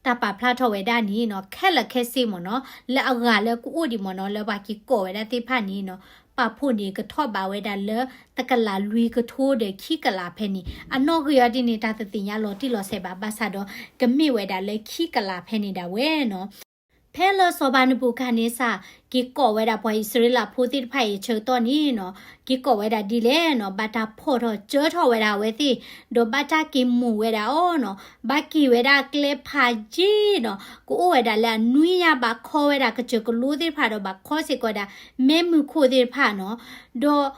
တၢ်ပာ်ဖျါထီၣ်ဝဲဒၣ်န့ၣ်နီၤ, ခဲလၢာ်ခဲဆ့မ့ၢ်နီၤ, လၢအဂၤလၢကအိၣ်ဒံးမ့ၢ်နီၤ, လၢပှၤက့ၤကိးဝဲဒၣ်သ့ၣ်တဖၣ်န့ၣ်နီၤ, ပာ်ဖှိၣ်န့ၣ်ကထီၣ်ဘးဝဲဒၣ်လၢ တကလးလွံၢ်ကထိဒီးခံကလးဖဲန့ၣ်, အနီၣ်ဂံၢ်အီၤဒ်န့ၣ် တၢ်တသ့ၣ်ညါလီၤတံၢ်လီၤဆဲးဘၣ်, ဘၣ်ဆၣ်ဒီးကမ့ၢ်ဝဲဒၣ်လၢခံကလးဖဲန့ၣ်ဒၣ်ဝဲနီၤ. ဖဲလၢစီၤပၤနဘူၤခၣ်န့စၢ် က့ၤကိးဝဲဒၣ်ပှၤအံၣ်စရ့လးဖိသ့ၣ်တဖၣ်အံၤအဆၢကတီၢ်န့ၣ်နီၤ, က့ၤကိးဝဲဒၣ်ဒ်လဲၣ်နီၤ, ဘၣ်တၢ်ဖီၣ်ထီၣ်စၢထီၣ်ဝဲဒၣ်အဝဲသ့ၣ်, ဒီးဘၣ်တၢ်က့ၤမိၢ်ဝဲဒၣ်အီၤနီၤ, ဘၣ်က့ၤဝဲဒၣ်ကျဲဖးယံာ်နီၤ, ကအိၣ်ဝဲဒၣ်လၢအနွံညါ, ဘၣ်ခီဝဲဒၣ်ကစၢၢ်ကလိသ့ၣ်တဖၣ်ဒီး ဘၣ်ခီစ့ၢ်ကီးဒၣ် မ့ၢ်မုၢ်ခိၣ်သ့ၣ်တဖၣ်နီၤ, ဒီး သုး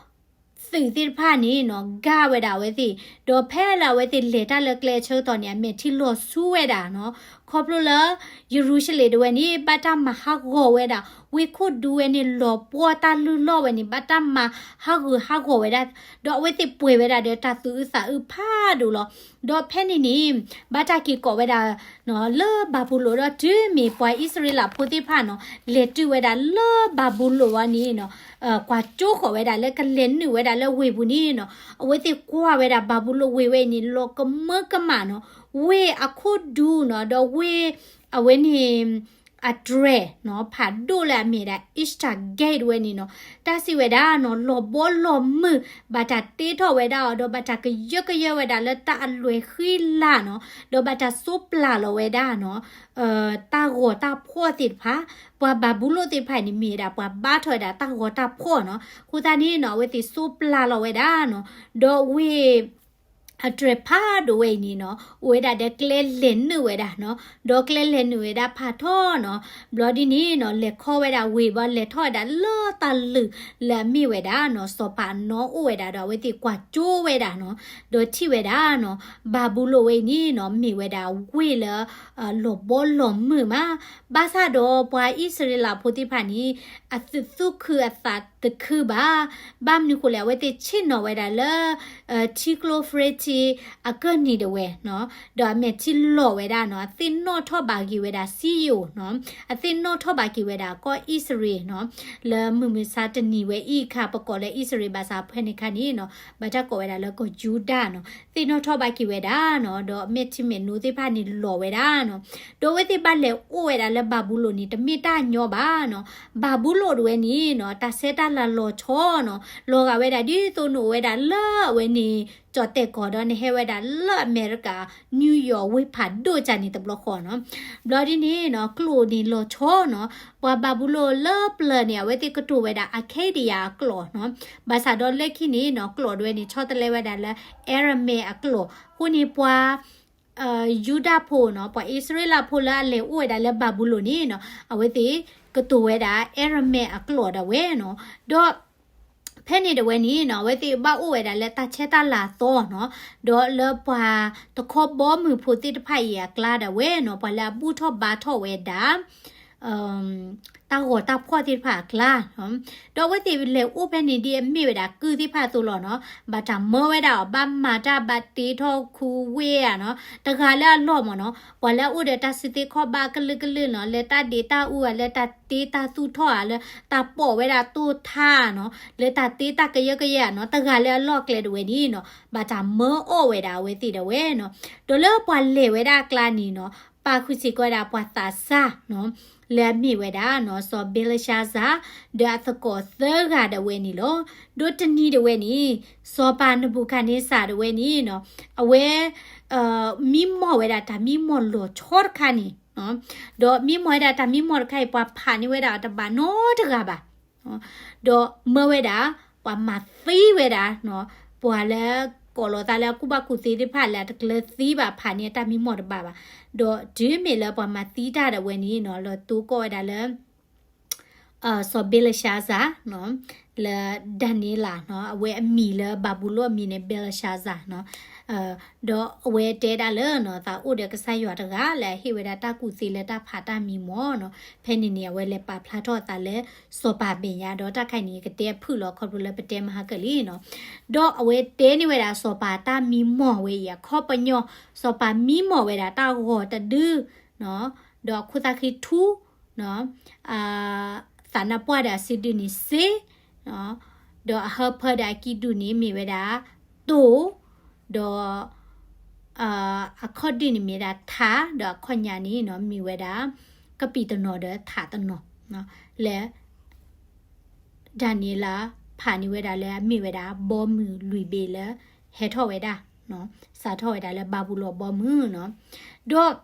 သ့ၣ်တဖၣ်န့ၣ်နီၤ, ဂာ်ဝဲဒၣ်အဝဲသ့ၣ်, ဒီးဖဲလၢအဝဲသ့ၣ်လဲၤတၢ်လၢကျဲအဆၢကတီၢ်န့ၣ် အမဲာ်ထံလီၤဆူဝဲဒၣ်နီၤ, ခီဖျိလၢ ယရူၤၡလ့ၣ်ဒၣ်ဝဲန့ၣ် ဘၣ်တၢ်မၤဟးဂီၤဝဲဒၣ်, ဝ့ၢ်ခိၣ်ဒူဝဲန့ၣ် လီၤပှီၢ်တၢ်လုၢ်လီၢ်ဝဲန့ၣ် ဘၣ်တၢ်မၤဟးဂူာ်ဟးဂီၤဝဲဒၣ်, ဒီးအဝဲသ့ၣ်ပှဲၤဝဲဒၣ်ဒီးတၢ်သူၣ်အုးသးအုးဖးဒိၣ်လီၤ. ဒီးဖဲန့ၣ်န့ၣ် ဘၣ်တၢ်က့ၤကိးဝဲဒၣ် လၢဘၤဘူလိၣ်ဒီး တုၤမ့ၢ်ပှၤအံၣ်စရ့လးဖိသ့ၣ်တဖၣ်နီၤ, လဲၤတုၤဝဲဒၣ်လၢဘၤဘူလိၣ်ဝဲန့ၣ်နီၤ, ကွၢ်ကၠိဃီၤဝဲဒၣ်လၢကလဲၤနုာ်ဝဲဒၣ်လၢဝ့ၢ်ပူၤန့ၣ်နီၤ, အဝဲသ့ၣ်ကွၢ်ဝဲဒၣ်ဘၤဘူလိၣ်ဝ့ၢ်ဝဲအံၤန့ၣ် လီၤကမၢကမၣ်နီၤ, ဝ့ၢ်အခိၣ်ဒူနီၤ, ဒီးဝ့ၢ်အဝဲန့ၣ် အတြဲၤနီၤ, ဖးဒိၣ်လၢအမ့ၢ်ဒၣ် Eastern Gate ဝဲန့ၣ်နီၤ, တၢ်စံးဝဲဒၣ်နီၤ, လီၤဘီလီၤမုၢ်, ဘၣ်တၢ်တ့ထီၣ်ဝဲဒၣ်အီၤ, ဒီးဘၣ်တၢ်ကယၢကယၢဝဲဒၣ်လၢတၢ်အလွဲၢ်ဃံလၤနီၤ, ဒီးဘၣ်တၢ်စိပျၢ်လီၤဝဲဒၣ်နီၤ, တၢ်ဂီၤတၢ်ဖှီၣ်သ့ၣ်တဖၣ်, ပှၤဘၤဘူလိၣ်သ့ၣ်တဖၣ်န့ၣ် မ့ၢ်ဝဲဒၣ်ပှၤဘါထီၣ်ဝဲဒၣ်တၢ်ဂီၤတၢ်ဖှီၣ်နီၤ, အဃိသတးန့ၣ်နီၤ, အဝဲသ့ၣ်စိပျၢ်လီၤဝဲဒၣ်နီၤ, ဒီးဝ့ၢ် အတြဲၤဖးဒိၣ်ဝဲအံၤန့ၣ်နီၤ အိၣ်ဝဲဒၣ်ဒီးကျဲလဲၤနုာ်ဝဲဒၣ်နီၤ, ဒီးကျဲလဲၤနုာ်ဝဲဒၣ်ဖးထီနီၤ, ဘျီဒ်န့ၣ်နီၤ လဲၤခီဝဲဒၣ်ဝ့ၢ်ဘျီ လဲၤထီၣ်ဝဲဒၣ်လၢတၢ်လုၢ်လၢအမ့ၢ်ဝဲဒၣ်နီၤ စီၤပၤအနီၣ်အိၣ်ဝဲဒၣ်ဒီး အဝဲသ့ၣ်ကွၢ်ကၠိဝဲဒၣ်နီၤ, ဒီးထံၣ်ဝဲဒၣ်နီၤ ဘၤဘူလိၣ်ဝဲအံၤန့ၣ်နီၤ မ့ၢ်ဝဲဒၣ်ဝ့ၢ်လၢ လီၤဘီလီၤမုၢ်မး, ဘၣ်ဆၣ်ဒီးပှၤအံၣ်စရ့လးဖိသ့ၣ်တဖၣ်န့ၣ် အသူၣ်ခုအသးတခုဘၣ်, ဘၣ်မနုၤဃိလဲၣ် အဝဲသ့ၣ်ဆ့ၣ်နီၤဝဲဒၣ်လၢ ထံကျိဖရ့ထံအကၢၢ်နံၤဒၣ်ဝဲနီၤ, ဒီးအမဲာ်ထံလီၤဝဲဒၣ်နီၤ အသ့ၣ်နီၣ်ထီၣ်ဘၣ်က့ၤဝဲဒၣ်စံယိၣ်နီၤ, အသ့ၣ်နီၣ်ထီၣ်ဘၣ်က့ၤဝဲဒၣ်ကီၢ်အံၣ်စရ့လးနီၤ, လၢမုၢ်မဆါတနံၤဝဲအံၤအခါ ပကိးလၢအံၣ်စရ့လး ဘၣ်ဆၣ်ဖဲန့ၣ်အခါန့ၣ်နီၤ ဘၣ်တၢ်ကိးဝဲဒၣ်လၢကီၢ်ယူဒၤနီၤ, သ့ၣ်နီၣ်ထီၣ်ဘၣ်က့ၤဝဲဒၣ်နီၤ, ဒီးမဲာ်ထံမဲာ်နိသ့ၣ်တဖၣ်န့ၣ်လီၤဝဲဒၣ်နီၤ, ဒီးအဝဲသ့ၣ်ဘၣ်လဲၤအိၣ်ဝဲဒၣ်လၢဘၤဘူလိၣ်န့ၣ် တမ့ၢ်တၢ်ညီဘၣ်နီၤ, ဘၤဘူလိၣ်ဒၣ်ဝဲန့ၣ်နီၤ တၢ်ဆဲးတၢ်လၤလီၤဆီနီၤ, လီၤဂာ်ဝဲဒၣ်ဒ်သိးနအိၣ်ဝဲဒၣ်လၢအဝဲန့ၣ် ကၠီၣ်တဲၣ်ကီၢ်ဒီးနဟဲဝဲဒၣ်လၢအမဲရကၤ New York ဝ့ၢ်ဖးဒိၣ်ကၢ်န့ၣ်တဘျီဃီနီၤ, ဘျီဒ်န့ၣ်နီၤ ကျိာ်န့ၣ်လီၤဆီနီၤ, ပှၤဘၤဘူလိၣ်လၢပျၢၤန့ၣ် အဝဲသ့ၣ်ကတိၤဝဲဒၣ် Akkadian အကျိာ်နီၤ, ဘၣ်ဆၣ်ဒီးလၢခံန့ၣ်နီၤ ကျိာ်ဒၣ်ဝဲန့ၣ် ဆီတလဲဝဲဒၣ်လၢ Aramaic အကျိာ်, အဃိန့ၣ်ပှၤ ယူဒၤဖိနီၤ ပှၤအံၣ်စရ့လးဖိလၢအလဲၤအိၣ်ဝဲဒၣ်လၢဘၤဘူလိၣ်န့ၣ်နီၤ အဝဲသ့ၣ်ကတိၤဝဲဒၣ် Aramaic အကျိာ်ဒၣ်ဝဲနီၤ, ဒီး ဖဲန့ၣ်ဒၣ်ဝဲန့ၣ်နီၤ အဝဲသ့ၣ်ဘၣ်အိၣ်ဝဲဒၣ်လၢတၢ်ဆဲးတၢ်လၤအသီနီၤ, ဒီးလၢပှၤတခီဘီမုၢ်ဖိသ့ၣ်တဖၣ်အံၤအကျါဒၣ်ဝဲနီၤ ပှၤလၢအဘူၣ်ထီၣ်ဘါထီၣ်ဝဲဒၣ် တၢ်ဂီၤတၢ်ဖှီၣ်သ့ၣ်တဖၣ်အကျါနီၤ, ဒီးအဝဲသ့ၣ်လဲၤအိၣ်ဖဲန့ၣ်ဒ်အမ့ၢ်ဝဲဒၣ်ကုၢ်သ့ၣ်တဖၣ်အသိးလီၤနီၤ, ဘၣ်တၢ်မၢဝဲဒၣ်အီၤ ဘၣ်မၤတၢ်ဘၣ်တ့ထီၣ်ခူဝ့ၢ်ဧါနီၤ, တဂၤလၢအလီၢ်မ့ၢ်နီၤ, ပှၤလၢအအိၣ်ဒီးတၢ်စုသ့ခီၣ်ဘၣ်ကလုာ်ကလုာ်နီၤ, လၢတၢ်ဒ့တၢ်အူဧါ, လၢတၢ်တ့တၢ်သူၣ်ထီၣ်ဧါ, လၢတၢ်ပိာ်ဝဲဒၣ်တိၢ်ထါနီၤ, လၢတၢ်တ့တၢ်ကယၢကယဲဧါနီၤ, တဂၤလၢအလီၢ်ကျဲဒၣ်ဝဲန့ၣ်နီၤ ဘၣ်တၢ်မၢအီၣ်ဝဲဒၣ်အဝဲသ့ၣ်ဒၣ်ဝဲနီၤ, ဒီးလၢပှၤလဲၤဝဲဒၣ်အကျါန့ၣ်နီၤ ပာ်ဃုာ်စ့ၢ်ကီးဝဲဒၣ်ပှၤသးစၢ်နီၤ, လၢအမ့ၢ်ဝဲဒၣ်နီၤ စီၤဘ့လၡါစၤ ဒီးအသကိးသၢဂၤဒၣ်ဝဲန့ၣ်လီၤ. ဒီးတနံၤဒၣ်ဝဲန့ၣ် စီၤပၤနဘူၤခၣ်န့စၢ်ဒၣ်ဝဲန့ၣ်နီၤ အဝဲ မံမီၢ်ဝဲဒၣ်တၢ်မံမီၢ်လီၤဆီတခါန့ၣ်, ဒီးမံမီၢ်ဝဲဒၣ်တၢ်မံမီၢ်တခါအံၤ ပှၤဖးန့ၢ်ဝဲဒၣ်တဘၣ်နီတဂၤဘၣ်. ဒီးမၢဝဲဒၣ် ပှၤမၤသံဝဲဒၣ် ပှၤလၢကိးလီၤသးလၢအကူၣ်ဘၣ်ကူၣ်သ့သ့ၣ်တဖၣ်လၢအတကျၢၤသံဘၣ် ဖးန့ၢ်အတၢ်မံမီၢ်တဘၣ်ဘၣ်. ဒီးတုၤမ့ၢ်လၢပှၤမၤသံတၢ်ဒၣ်ဝဲန့ၣ်နီၤ လီၤတိကိးဝဲဒၣ်လၢ စီၤဘ့လၡါစၤ လၢဒၤနံးယ့လးနီၤ အဝဲအမံၤလၢဘၤဘူလိၣ်အမံၤန့ၣ် ဘ့လၡါစၤနီၤ, ဒီးအဝဲတဲဒၣ်လၢနီၤ သးအိၣ်ဒီးကစၢ်ယွၤတဂၤလၢအဟ့ၣ်ဝဲဒၣ်တၢ်ကူၣ်သ့လၢတၢ်ဖးတၢ်မံမီၢ်နီၤ, ဖဲန့ၣ်န့ၣ် အဝဲလဲၤပာ်ဖျါထီၣ်အသးလၢစီၤပၤမဲာ်ညါ ဒီးတၢ်ခါအံၤန့ၣ် ကတဲအဖုၣ်လီၤ ခီဖျိလၢပတဲမဟါကၢ်လံနီၤ, ဒီးအဝဲတဲန့ၢ်ဝဲဒၣ်စီၤပၤတၢ်မံမီၢ်ဝဲအံၤအခီပညီ, စီၤပၤမံမီၢ်ဝဲဒၣ်တၢ်ဂီၤတဒု ဒီးအခိၣ်သၣ်ဃံထူ သးနါပှၢ်ဒီးအစုဒုန့ၣ်စ့, ဒီးအဟၢဖၢဒီးအကံၢ်ဒုန့ၣ်မ့ၢ်ဝဲဒၣ်တိၢ်, ဒီး အခီၣ်ဒုန့ၣ်မ့ၢ်ဒၣ်ထး, ဒီးအခီၣ်ညါန့ၣ်နီၤ မ့ၢ်ဝဲဒၣ် ကပံာ်တနီၤဒီးထးတနီၤ, လၢ ဒၤနံးယ့လးဖးန့ၢ်ဝဲဒၣ်လၢအမ့ၢ်ဝဲဒၣ် ဘီမုၢ်လွံၢ်ဘ့ၣ်လၢ ဟဲထီၣ်ဝဲဒၣ်, စးထီၣ်ဝဲဒၣ်လၢဘၤဘူလိၣ်ဘီမုၢ်နီၤ, ဒီး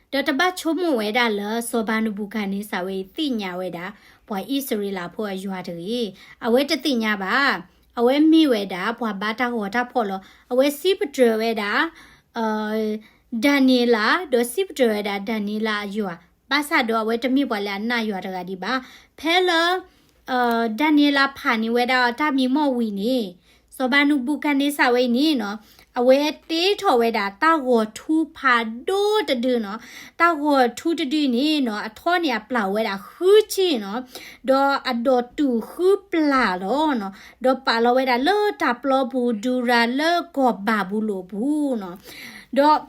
ဒီးတဘၣ်ဆိကမိၣ်ဝဲဒၣ်လၢစီၤပၤနဘူၤခၣ်န့စၢ်ဝဲအံၤသ့ၣ်ညါဝဲဒၣ် ပှၤအံၣ်စရ့လးဖိအယွၤတဂ့ၤ, အဝဲတသ့ၣ်ညါဘၣ်, အဝဲမ့ၢ်ဝဲဒၣ်ပှၤဘါတၢ်ဂီၤတၢ်ဖှီၣ်လီၤ. အဝဲစံးပတြၢၤဝဲဒၣ် ဒၤနံးယ့လး ဒီးစံးပတြၢၤဝဲဒၣ်ဒၤနံးယ့လးအယွၤ, ဘၣ်ဆၣ်ဒီးအဝဲတမ့ၢ်ပှၤလၢအနာ်ယွၤတဂၤဒံးဘၣ်. ဖဲလၢ ဒၤနံးယ့လးဖးန့ၢ်ဝဲဒၣ်အတၢ်မံမီၢ်ဝံၤန့ၣ်, စီၤပၤနဘူၤခၣ်န့စၢ်ဝဲအံၤန့ၣ်နီၤ, အဝဲတ့ထီၣ်ဝဲဒၣ်တၢ်ဂီၤထူဖးဒိၣ်တဒုနီၤ, တၢ်ဂီၤထူတဒုန့ၣ်နီၤ အထီန့ၣ်အပျၢ်ဝဲဒၣ်ဃုဆံနီၤ, ဒီးအဒိၣ်တုာ်ဃုပျၢ်လီၤနီၤ, ဒီးပာ်လီၤဝဲဒၣ်လၢတၢ်ပျီပူၤ ဒူရၤလၢကီၢ်ဘၤဘူလိၣ်အပူၤနီၤ, ဒီး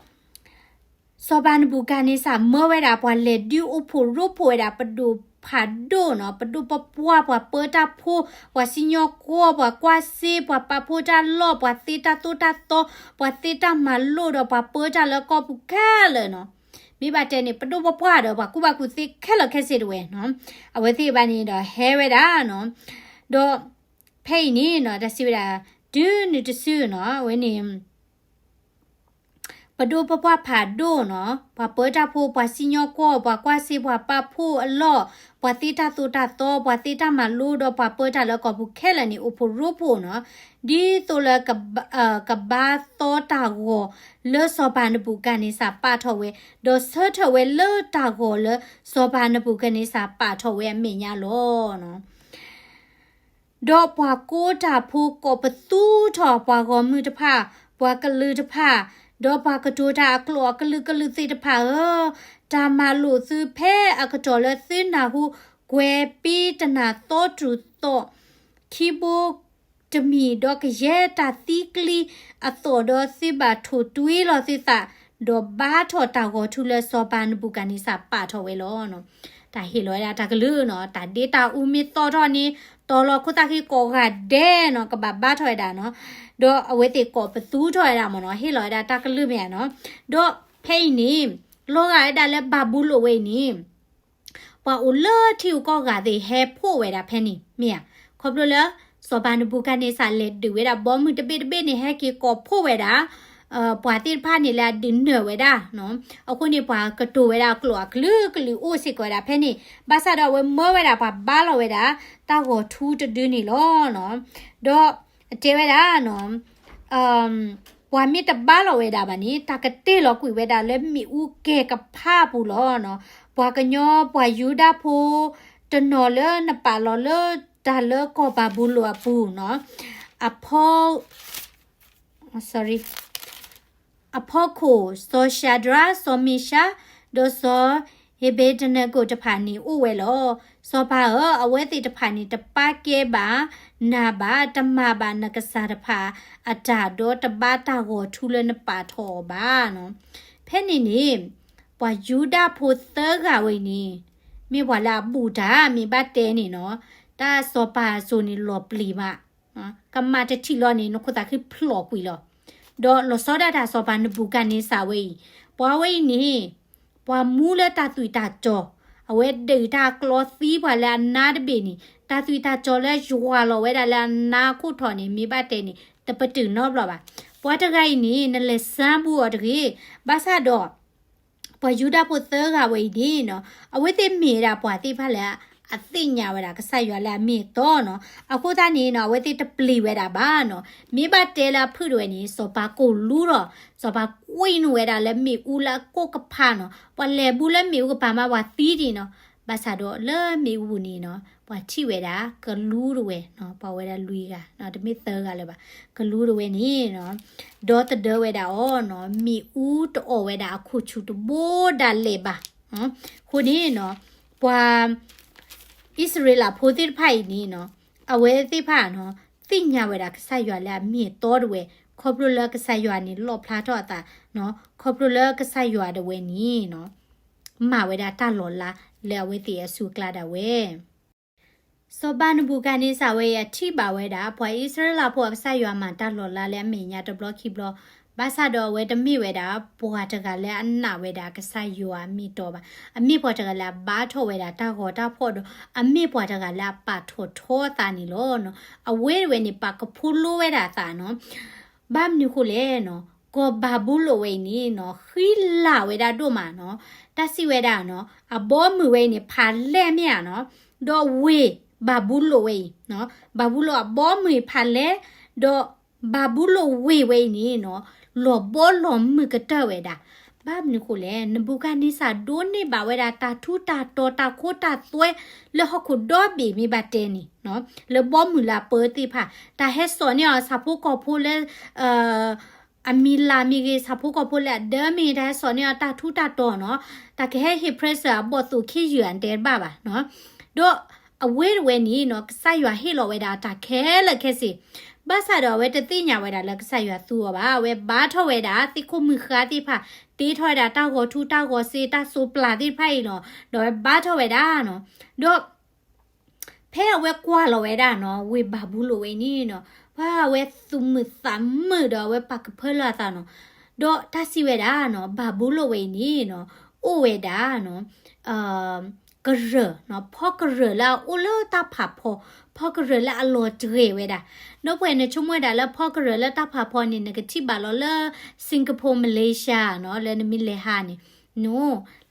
စီၤပၤနဘူၤခၣ်န့စၢ်မၢဝဲဒၣ်ပှၤလဲၤဒုးအိၣ်ဖှိၣ်ရိဖှိၣ်ဝဲဒၣ်ပဒိၣ်ဖးဒိၣ်နီၤ, ပဒိၣ်ပပှၢ်, ပှၤပၢတၢ်ဖိ, ပှၤစံၣ်ညီၣ်ကွီၢ်, ပှၤကွၢ်စ့, ပှၤပာ်ဖှိၣ်တၢ်လီၢ်, ပှၤသ့တၢ်သိၣ်တၢ်သီ, ပှၤသ့တၢ်မၤလိာ်ဒီးပှၤပၢတၢ်လၢကီၢ်ပူၤခဲလၢာ်နီၤ, မ့ၢ်ဘၣ်တဲန့ၣ် ပဒိၣ်ပပှၢ်ဒီးပှၤကူၣ်ဘၣ်ကူၣ်သ့ခဲလၢာ်ခဲဆ့တဝဲနီၤ, အဝဲသ့ၣ်ဘၣ်န့ၣ်ဒီးဟဲဝဲဒၣ်နီၤ, ဒီး ဖဲအံၤန့ၣ်နီၤ တၢ်စံးဝဲဒၣ် တုၤနုၤတစုနီၤ အဝဲန့ၣ် ပဒိၣ်ပပှၢ်ဖးဒိၣ်နီၤ, ပှၤပၢတၢ်ဖိ, ပှၤစံၣ်ညီၣ်ကွီၢ်, ပှၤကွၢ်စ့, ပှၤပာ်ဖှိၣ်အလီၢ်, ပှၤသ့တၢ်သိၣ်တၢ်သီ, ပှၤသ့တၢ်မၤလိဒီးပှၤပၢတၢ်လၢကီၢ်ပူၤခဲလၢာ်န့ၣ် အိၣ်ဖှိၣ်ရိဖှိၣ်နီၤ, ဒ်သိးလၢကဘါသီတၢ်ဂီၤလၢစီၤပၤနဘူၤခၣ်န့စၢ်ပာ်ထီၣ်ဝဲ, ဒီးဆၢထၢၣ်ဝဲလၢတၢ်ဂီၤလၢစီၤပၤနဘူၤခၣ်န့စၢ်ပာ်ထီၣ်ဝဲအမဲာ်ညါလီၤ. ဒီးပှၤကိးတၢ်ဖိကိးပသူထီၣ်ပှၤဂီၢ်မုၢ်တဖၣ်, ပှၤကလုာ်တဖၣ်, ဒီးပှၤကတိၤတၢ်အကျိာ်အကလုာ်ကလုာ်သ့ၣ်တဖၣ်ဧၢ, တၢ်မၤလိာ်သုဖဲအကတီၢ်လၢသုနၢ်ဟူကွဲၤပ့တနၢ်သီတြူၢ်သီၣ် ခံဘိတမံၤ, ဒီးကယဲၢ်တၢ်သံကျံအသိးဒီးသုဘၣ်ထိၣ်တွ့လီၤသုသး, ဒီးဘါထီၣ်တၢ်ဂီၤထူလၢစီၤပၤနဘူၤခၣ်န့စၢ်ပာ်ထီၣ်ဝဲလီၤ. တၢ်ဟ့ၣ်လီၤဝဲဒၣ်တၢ်ကလုၢ်နီၤ, တၢ်ဒ့တၢ်အူမ့ၢ်သီၣ်ထီၣ်န့ၣ်, တီၤလီၤခိၣ်သၣ်ဃံကိးဂၤဒဲးနီၤ, ကဘၣ်ဘါထီၣ်ဝဲဒၣ်နီၤ, ဒီးအဝဲသ့ၣ်ကိးပသူထီၣ်ဝဲဒၣ်မ့ၢ်နီၤ, ဟ့ၣ်လီၤဝဲဒၣ်တၢ်ကလုၢ်မ့ၢ်ဧါနီၤ, ဒီးဖဲအံၤန့ၣ်, လီၤဂာ်ဝဲဒၣ်လၢဘၤဘူလိၣ်ဝဲအံၤန့ၣ် ပှၤအိၣ်လၢထံဂုၤကီၢ်ဂၤသ့ၣ်ဟဲဖှိၣ်ဝဲဒၣ်ဖဲန့ၣ် မ့ၢ်ဧါ, ခီဖျိလၢ စီၤပၤနဘူၤခၣ်န့စၢ်လဲၤဒုးဝဲဒၣ်ဘီမုၢ်တဘ့ၣ်တဘ့ၣ်န့ၣ် ဟဲက့ၤကိးဖှိၣ်ဝဲဒၣ် ပှၤသ့ၣ်တဖၣ်န့ၣ်လၢအဒုးနၢၤဝဲဒၣ်, အဃိန့ၣ် ပှၤကတိၤဝဲဒၣ်အကျိာ်အကလုာ်ကလုာ်အိၣ်စ့ၢ်ကီးဝဲဒၣ်ဖဲန့ၣ်, ဘၣ်ဆၣ်ဒီးအဝဲမၢဝဲဒၣ်ပှၤဘါလီၤဝဲဒၣ် တၢ်ဂီၤထူတဒုန့ၣ်လီၤ. ဒီးအတဲဝဲဒၣ် ပှၤမ့ၢ်တဘါလီၤဝဲဒၣ်ဘၣ်န့ၣ် တၢ်ကတ့ၢ်လီၤကွံာ်ဝဲဒၣ်လၢမ့ၣ်အူကဲၤကဖးအပူၤလီၤ. ပှၤကညီပှၤယူဒၤဖိတနီၤလၢနပာ်လီၤလၢတၢ်လၢကီၢ်ဘၤဘူလိၣ်အပူၤနီၤ, အဖီ အဖီခိၣ် စီၤၡၤဒြး, စီၤမ့ၡး, ဒီးစီၤဧ့ၤဘ့းနကိၣ်တဖၣ်န့ၣ်အိၣ်ဝဲလီၤ. စီၤပၤဧၢ, အဝဲသ့ၣ်တဖၣ်န့ၣ် တပာ်ကဲဘၣ်နၤဘၣ်, တမၤဘၣ်နကစၢ်တဖၣ်အတၢ်, ဒီးတဘါတၢ်ဂီၤထူလၢနပာ်ထီၣ်အီၤဘၣ်နီၤ. ဖဲန့ၣ်န့ၣ် ပှၤယူဒၤဖိသၢဂၤဝဲအံၤန့ၣ် မ့ၢ်ပှၤလၢအဘူးတၢ် မ့ၢ်ဘၣ်တဲန့ၣ်နီၤ, တၢ်စီၤပၤစိၤန့ၣ်လီၤပျံၤမး ကမၣ်တထံၣ်လီၤန့ၣ် နခိၣ်သးခုဖျိးကွံာ်လီၤ. ဒီးလီၤဆီဒၣ်တၢ်စီၤပၤနဘူၤခၣ်န့စၢ်ဝဲအံၤ, ပှၤဝဲအံၤန့ၣ် ပှၤမူလၢတၢ်သွံၣ်တၢ်တီၤ, အဝဲဒုးတၢ်ကျီသံပှၤလၢအနါတဘ့ၣ်န့ၣ်, တၢ်သွံၣ်တၢ်တီၤလၢယွၤလီၤဝဲဒၣ်လၢအနါခိၣ်ထီၣ်န့ၣ် မ့ၢ်ဘၣ်တဲန့ၣ် တပတုာ်နီတဘျီဘၣ်. ပှၤတဂၤအံၤန့ၣ် နလဲၤစၢဘူးအီၤတဂ့ၤ. ဘၣ်ဆၣ်ဒီး ပှၤယူဒၤဖိသၢဂၤဝဲအံၤန့ၣ်နီၤ, အဝဲသ့ၣ်မ့ၢ်ဝဲဒၣ်ပှၤသ့ၣ်တဖၣ်လၢအသ့ၣ်ညါဝဲဒၣ်ကစၢ်ယွၤလၢအမ့ၢ်အတီနီၤ. အဃိသတးန့ၣ်နီၤ အဝဲသ့ၣ်တပျံၤဝဲဒၣ်ဘၣ်နီၤ. မ့ၢ်ဘၣ်တဲလၢအဖုၣ်တဝဲန့ၣ် စီၤပၤကိၢ်လူဒီး စီၤပၤကွံာ်နုာ်ဝဲဒၣ်လၢမ့ၣ်အူလၢအကိၢ်ကဖးနီၤ. ပှၤလဲၤဘူးလၢမ့ၣ်အူကပၤမး ပှၤသံဒံးနီၤ. ဘၣ်ဆၣ်ဒီးလၢမ့ၣ်အူပူၤန့ၣ်နီၤ ပှၤထံၣ်ဝဲဒၣ်ကလူတဝဲနီၤ, ပှၤဝဲဒၣ်လွံၢ်ဂၤနီၤ, တမ့ၢ်သၢဂၤလၢၤဘၣ်, ကလူတဝဲန့ၣ်နီၤ ဒီသဒၢဝဲဒၣ်အီၤနီၤ, မ့ၣ်အူတအီၣ်ဝဲဒၣ်အခိၣ်ဆူၣ်တဘိဒၣ်လဲာ်ဘၣ်. အဃိန့ၣ်နီၤ ပှၤအံၣ်စရ့လးဖိသ့ၣ်တဖၣ်အံၤန့ၣ်နီၤ, အဝဲသ့ၣ်တဖၣ်နီၤ သ့ၣ်ညါဝဲဒၣ်ကစၢ်ယွၤလၢအမ့ၢ်အတီတဝဲ, ခီဖျိလၢကစၢ်ယွၤန့ၣ်လီၣ်ဖျါထီၣ်အသးနီၤ, ခီဖျိလၢကစၢ်ယွၤတဝဲန့ၣ်နီၤ မၤဝဲဒၣ်တၢ်လီၤလးလၢအဝဲသ့ၣ်အစုအကျါဒၣ်ဝဲ စီၤပၤနဘူၤခၣ်န့စၢ်ဝဲအံၤ အထံၣ်ဘၣ်ဝဲဒၣ် ပှၤအံၣ်စရ့လးဖိအကစၢ်ယွၤမၤတၢ်လီၤလးလၢအမဲာ်ညါတဘျီခံဘျီ, ဘၣ်ဆၣ်ဒီးအဝဲတမ့ၢ်ဝဲဒၣ် ပှၤတဂၤလၢအနာ်ဝဲဒၣ်ကစၢ်ယွၤအမ့ၢ်အတီဘၣ်. အမ့ၢ်ပှၤတဂၤလၢအဘါထီၣ်ဝဲဒၣ်တၢ်ဂီၤတၢ်ဖီၣ်ဒီး အမ့ၢ်ပှၤတဂၤလၢအပာ်ထီၣ်ထီအသးန့ၣ်လီၤ. အဝဲတဝဲန့ၣ် ပာ်ကဖိလိဝဲဒၣ်အသးနီၤ ဘၣ်မနုၤဃိလဲၣ်နီၤ, ကီၢ်ဘၤဘူလိၣ်ဝဲအံၤန့ၣ်နီၤ ဃံလၤဝဲဒၣ်ဒိၣ်မးနီၤ, တၢ်စံးဝဲဒၣ်နီၤ အဘီအမုၢ်ဝဲအံၤန့ၣ် ဖးလဲၢ်မ့ၢ်ဧါနီၤ, ဒီးဝ့ၢ်ဘၤဘူလိၣ်ဝဲအံၤ, ဘၤဘူလိၣ်အဘီအမုၢ်အံၤဖးလဲၢ်, ဒီးဘၤဘူလိၣ်ဝ့ၢ်ဝဲအံၤန့ၣ်နီၤ လီၤဘီလီၤမုၢ်ကတၢၢ်ဝဲဒၣ်. ဘၣ်မနုၤဃိလဲၣ်, နဘူၤခၣ်န့စၢ်ဒိးန့ၢ်ဘၣ်ဝဲဒၣ်တၢ်ထူးတၢ်တီၤတၢ်ခိတၢ်သွဲ လၢဟီၣ်ခိၣ်ဒီဘ့ၣ်မ့ၢ်ဘၣ်တဲန့ၣ် လၢဘီမုၢ်လၢအပၢသ့ၣ်တဖၣ်, တၢ်ဟဲစိာ်န့ၢ်အီၤဆၣ်ဖိကီၢ်ဖိလၢ အမံၤလၢ်မ့ၢ်ဂ့ၤ, ဆၣ်ဖိကီၢ်ဖိလၢအဒၢမ့ၢ်ဂ့ၤ, တၢ်ဟဲစိာ်န့ၢ်အီၤတၢ်ထူးတၢ်တီၤနီၤ, တၢ်ကဟဲဟ့ၣ် pressure အဘီၣ်သိၣ်ခ့ယုၢ်အတဲတဘၣ်ဘၣ်နီၤ. ဒီးအဝဲတဝဲန့ၣ်နီၤ ကစၢ်ယွၤဟ့ၣ်လီၤဝဲဒၣ်တၢ်ခဲလၢာ်ခဲဆ့, ဘၣ်ဆၣ်ဒီးအဝဲတသ့ၣ်ညါဝဲဒၣ်လၢကစၢ်ယွၤသူအီၤဘၣ်. အဝဲဘါထီၣ်ဝဲဒၣ်သ့ၣ်ခိၣ်မုၢ်ဃါသ့ၣ်တဖၣ်, တ့ထီၣ်ဝဲဒၣ်တၢ်ဂီၤထူတၢ်ဂီၤစ့တၢ်စိးပျၢ်သ့ၣ်တဖၣ်အံၤနီၤ, ဒီးအဝဲဘါထီၣ်ဝဲဒၣ်နီၤ, ဒီး ဖဲအဝဲကွၢ်လီၤဝဲဒၣ်နီၤ ဝ့ၢ်ဘၤဘူလိၣ်ဝဲအံၤန့ၣ်နီၤ, ပှၤအဝဲသူၣ်မုာ်သးမုာ်ဒီးအဝဲပာ်ကဖၢလၢအသးနီၤ, ဒီးတၢ်စံးဝဲဒၣ်နီၤ ဘၤဘူလိၣ်ဝဲအံၤန့ၣ်နီၤ အိၣ်ဝဲဒၣ်နီၤ ကရၢၢ်နီၤ, ဖီကရၢၢ်လၢအအိၣ်လၢတၢ်ဖးဖီ, ဖီကရၢၢ်လၢအလီၤတဂ့ၤဝဲဒၣ်. ဒီပုၢ်ဝဲၢ် နဆိကမိၣ်ဝဲဒၣ်လၢဖီကရၢၢ်လၢတၢ်ဖးဖီန့ၣ် နကထံၣ်ဘၣ်လီၤလၢ Singapore, Malaysia နီၤ, လၢနမ့ၢ်လဲၤဟးန့ၣ်, န,